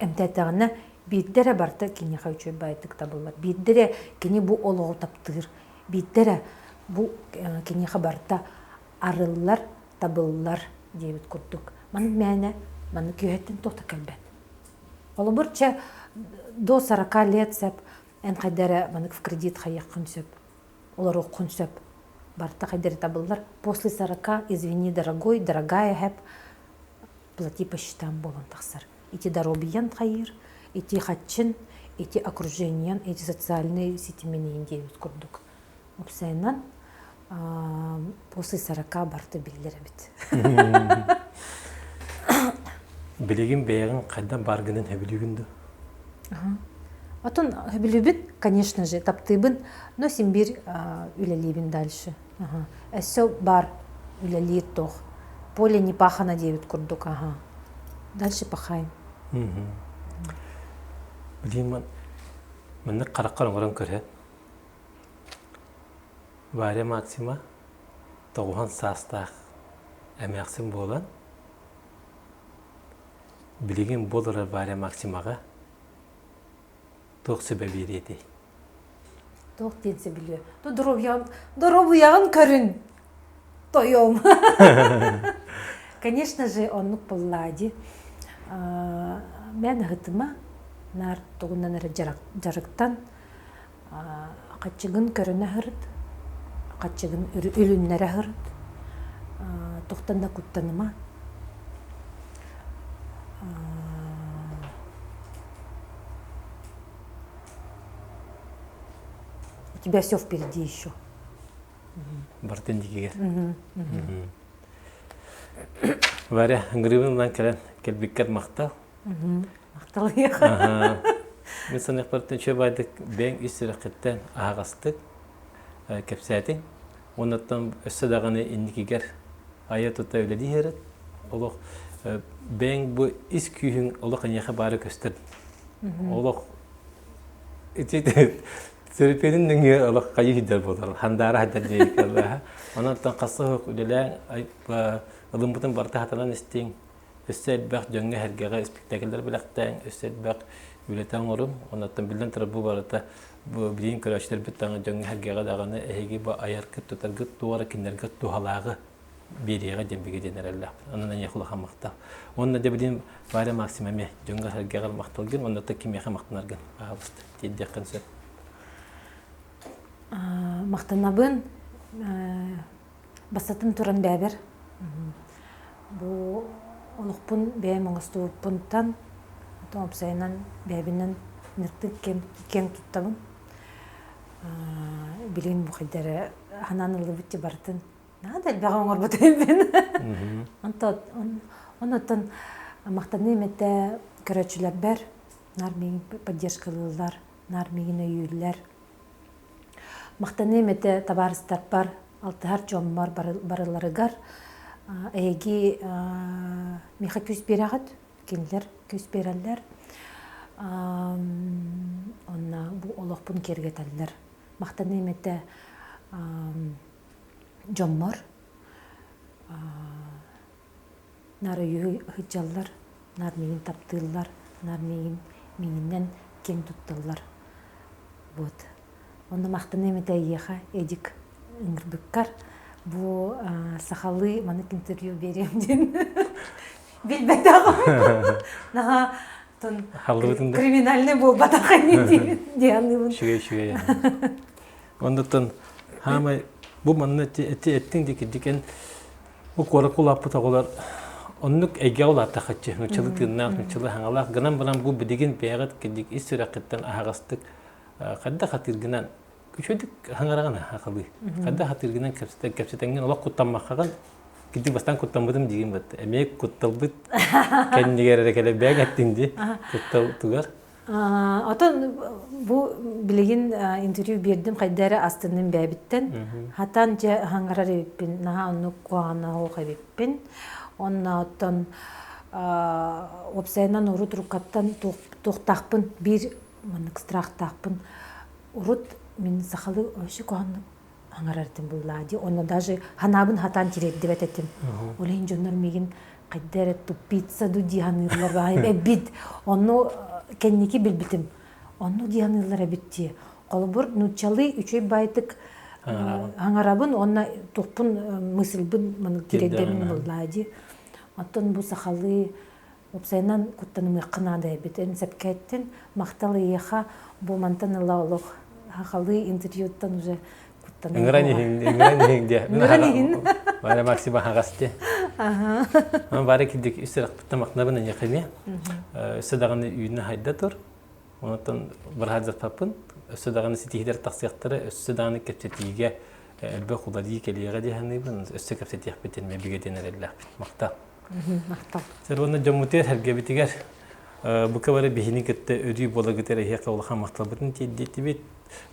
эмтээтэҕинэ биирдэ эрэ барыта киниэхэ үчүгэй баайдык табыллар. Биирдэ эрэ кини бу олоҕу таптыыр. Биирдэ эрэ бу киниэхэ барыта арыллар, табыллар диэбит курдук. Маннык мээнэ маннык үөһэттэн туох да кэлбэт. Холобур, чэ, до 40 лет сөп эн хайда эрэ маннык в кредит хайыаххын сөп олоруоххун сөп. Барыта хайда эрэ табыллар. После 40, извини, дорогой, дорогая хэп, плати по счетам буолан тахсар. Ити доробийан хайыыр, ити хаччын, ити окружениен, ити социальный ситимин диэбит курдук. Уопсайынан, после 40 барыта биллэр эбит. Билигин бэйэҕин хайдан бааргынан сөбүлүүгүн дуу? Отон сөбүлүүбүн, конечно же, таптыыбын, но син биир үлэлиибин дальше. Өссө бар үлэлиир туох. Поле не пахано диэбит курдук, ага. Дальше пахаем. Билигин маннык хараххар оҥорон көрө. Варя Максима тоҕуһан саастаах эмээхсин буолан, билигин бу олорор Варя Максимаҕа туох сүбэ биэриэ этэй? Туох диэн сөбүлүө? Доруобуйаҕын, доруобуйаҕын көрүн, тойом. Конечно же, оннук буоллаа дии. Мэн ыһытыма, наар тугунан эрэ дьарыктан, хаччыгын көрүнэ сырыт, хаччыгын үлүннэрэ сырыт, туохтан да куттаныма. У тебя все впереди еще. Бартын дикигер. Варя, ыҥырыыбын ылан кэлэн кэлбиккэр махтал. Махталыах. Мин саныахпар үчүгэй баайдык бэйэҥ ис сүрэххиттэн аһаҕастык кэпсээтиҥ. Оннуттан өссө даҕаны инникигэр айа-тута үлэлии иһэрит. Олох бэйэҥ бу ис күүһүҥ олох эйиэхэ баара көстөр. Олох ити Төлөпүөнүн нөҥүө олох хайыы сылдьар буолар, хандаара сылдьар диэбиккэ Онон хасса үлэлээн ылыммытын барыта хатанан истиҥ. Өссө элбэх дьоҥҥо-сэргэҕэ испиктээкиллэр бэлэхтээҥ, өссө элбэх үлэтэ оҥоруҥ. Онон биллэн турар бу барыта бу билигин көрөөччүлэрбит даҕаны дьоҥҥо-сэргэҕэ даҕаны эһиги бу айаргыт-тутаргыт туох эрэ кинилэргэ туһалааҕы биэриэҕэ диэн бигэ диэн эрэллээхпин. Онон эйиэхэ улахан махтал. Уонна дьэ билигин Варя Максим эмиэ дьоҥҥо-сэргэҕэр махталгын уонна кимиэхэ махтанаргын пожалуйста тиэрдиэххин сөп. Махтанабын. Бастатан туран бэйэбэр бу олохпун бэйэм оҥостубуппунтан оттон уопсайынан бэйэбинэн ыныртык киэҥ туттабын. Билигин бу хайда эрэ санаан ыллыбыт дии барытын наада элбэҕи оҥорбут эбиппин. Онтон онон махтаныым этэ көрөөччүлэрбэр наар миигин поддержкалыыллар, наар миигин өйүүллэр. Махтаныам этэ табаарыстарбар, алтыһар дьоммор барыларыгар эһиги миэхэ күүс биэрэҕит, кинилэр күүс биэрэллэр. Онно бу олохпун киэргэтэллэр. Махтаныам этэ дьоммор наар өйүү сылдьаллар, наар миигин таптыыллар, наар миигин миигинэн киэҥ тутталлар. Вот. Онно махтаныам этэ эйиэхэ, Эдик, ыҥырбыккар. Бу сахалыы маннык интервью биэриэм диэн билбэтэҕим. Наһаа криминальный буолбатах ини диэн аныыбын. Үчүгэй, үчүгэй. Оннуттан хаамай Бу манна эти эттиҥ дии кирдик эн бу куоракка улааппыт оҕолор оннук эйгэҕэ улааттаххытчы нуччалыы тыыннаах, нуччалыы хаҥалаах гынан баран бу билигин бэйэҕит кирдик ис сүрэххиттэн аһаҕастык хайдах хатыыргынан үчүгэйдик хаҥараҕын хахалыы хайдах хатыыргынан кэпсэтэҥҥин олох куттаммаккаҕын кирдик бастаан куттаммытым диигин бат эмиэ кутталбыт кэннигэр эрэ кэлэ бэйэҥ эттиҥ дии куттал тугар Отон бу билигин интервью биэрдим хайда эрэ астынным бэйэбиттэн. Хатан дьэ хаҥарар эбиппин, наһаа оннук куһаҕана суох эбиппин. Онно оттон уопсайынан урут рукаттан туохтаахпын биир маннык страхтаахпын. Урут мин сахалыы вообще куһаҕаннык аҥарар этим буллаа дии. Онно даже ханаабын хатаан тириэрдибэт этим. Ол иһин дьоннор миигин хайда эрэ тупица ду дии саныыллар эбит. Онно кэнники билбитим. Онно дии саныыллар эбит дии. Холобур, нууччалыы үчүгэй баайтык аҥарабын уонна тухпун мысльбын маннык тириэрдэбин буллаа дии. Оттон бу сахалыы Уопсайынан куттанымыахха наада эбит. Эн сөпкө эттин. Махтал эйиэхэ бу мантан ыла олох сахалыы интервьюттан уже куттаныы Ыҥыран иһин, ыҥыран иһин диэ. Ыҥыран иһин. Варя Максима хаҕас диэ. Варя кирдик үс сырахпыттан махтанабын эйиэхэ эмиэ. Өссө даҕаны үүнэ хайда тур. Онтон быраһаадьаппаппын. Өссө даҕаны ситиһиилэр тахсыахтара, өссө даҕаны кэпсэтиигэ элбэх уларыы кэлиэҕэ дии саныыбын. Өссө кэпсэтиэхпит диэн бигэ диэн эрэллээхпит. Махтал. Махтал. Сэр уонна дьоммутугар сэргэбитигэр бука бары биһини кытта өрүү буолагытыгар эһиэхэ улахан махталбытын тиэрдиэтибит.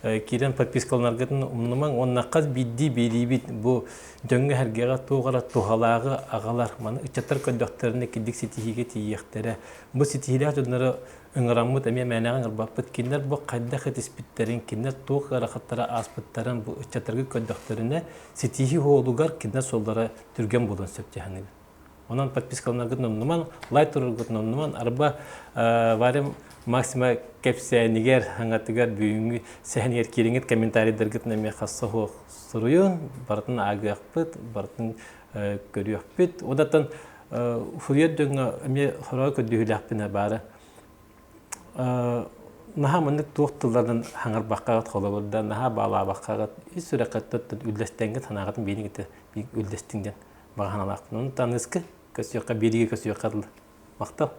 Киирэн подпискаланаргытын умнумаҥ уонна хас биирдии биэриибит бу дьоҥҥо-сэргэҕэ туох эрэ туһалааҕы аҕалар. Маны ыччаттар көрдөхтөрүнэ кирдик ситиһиигэ тиийиэхтэрэ. Бу ситиһиилээх дьоннору ыҥыраммыт эмиэ мээнэҕэ ыҥырбаппыт. Кинилэр бу хайдах этиспиттэрин, кинилэр туох ыарахаттара ааспыттарын бу ыччаттарга көрдөхтөрүнэ ситиһии суолугар кинилэр суоллара түргэн буолуон сөп дии саныыбын. Онон подпискаланаргытын умнуман, лайк тураргытын умнуман, арба Варя Максима кэпсээнигэр, хаҥатыгар, бүгүҥҥү сэһэнигэр киириҥит комментарийдаргытын эмиэ хасса суох суруйун, барытын аагыахпыт, барытын көрүөхпүт. Одаттан суруйар дьоҥҥо эмиэ сороҕо көрдүүһүлээхпинэ баара наһаа маннык туох тылларынан хаҥарбаккаҕыт холобурда наһаа баалаабаккаҕыт ис сүрэххиттэн үллэстэҥҥит санааҕытын биэриҥ үллэстиҥ диэн баҕа санаалаахпын. Ону таныыскы көсүөххэ биэриигэ көсүөххэ дылы. Махтал.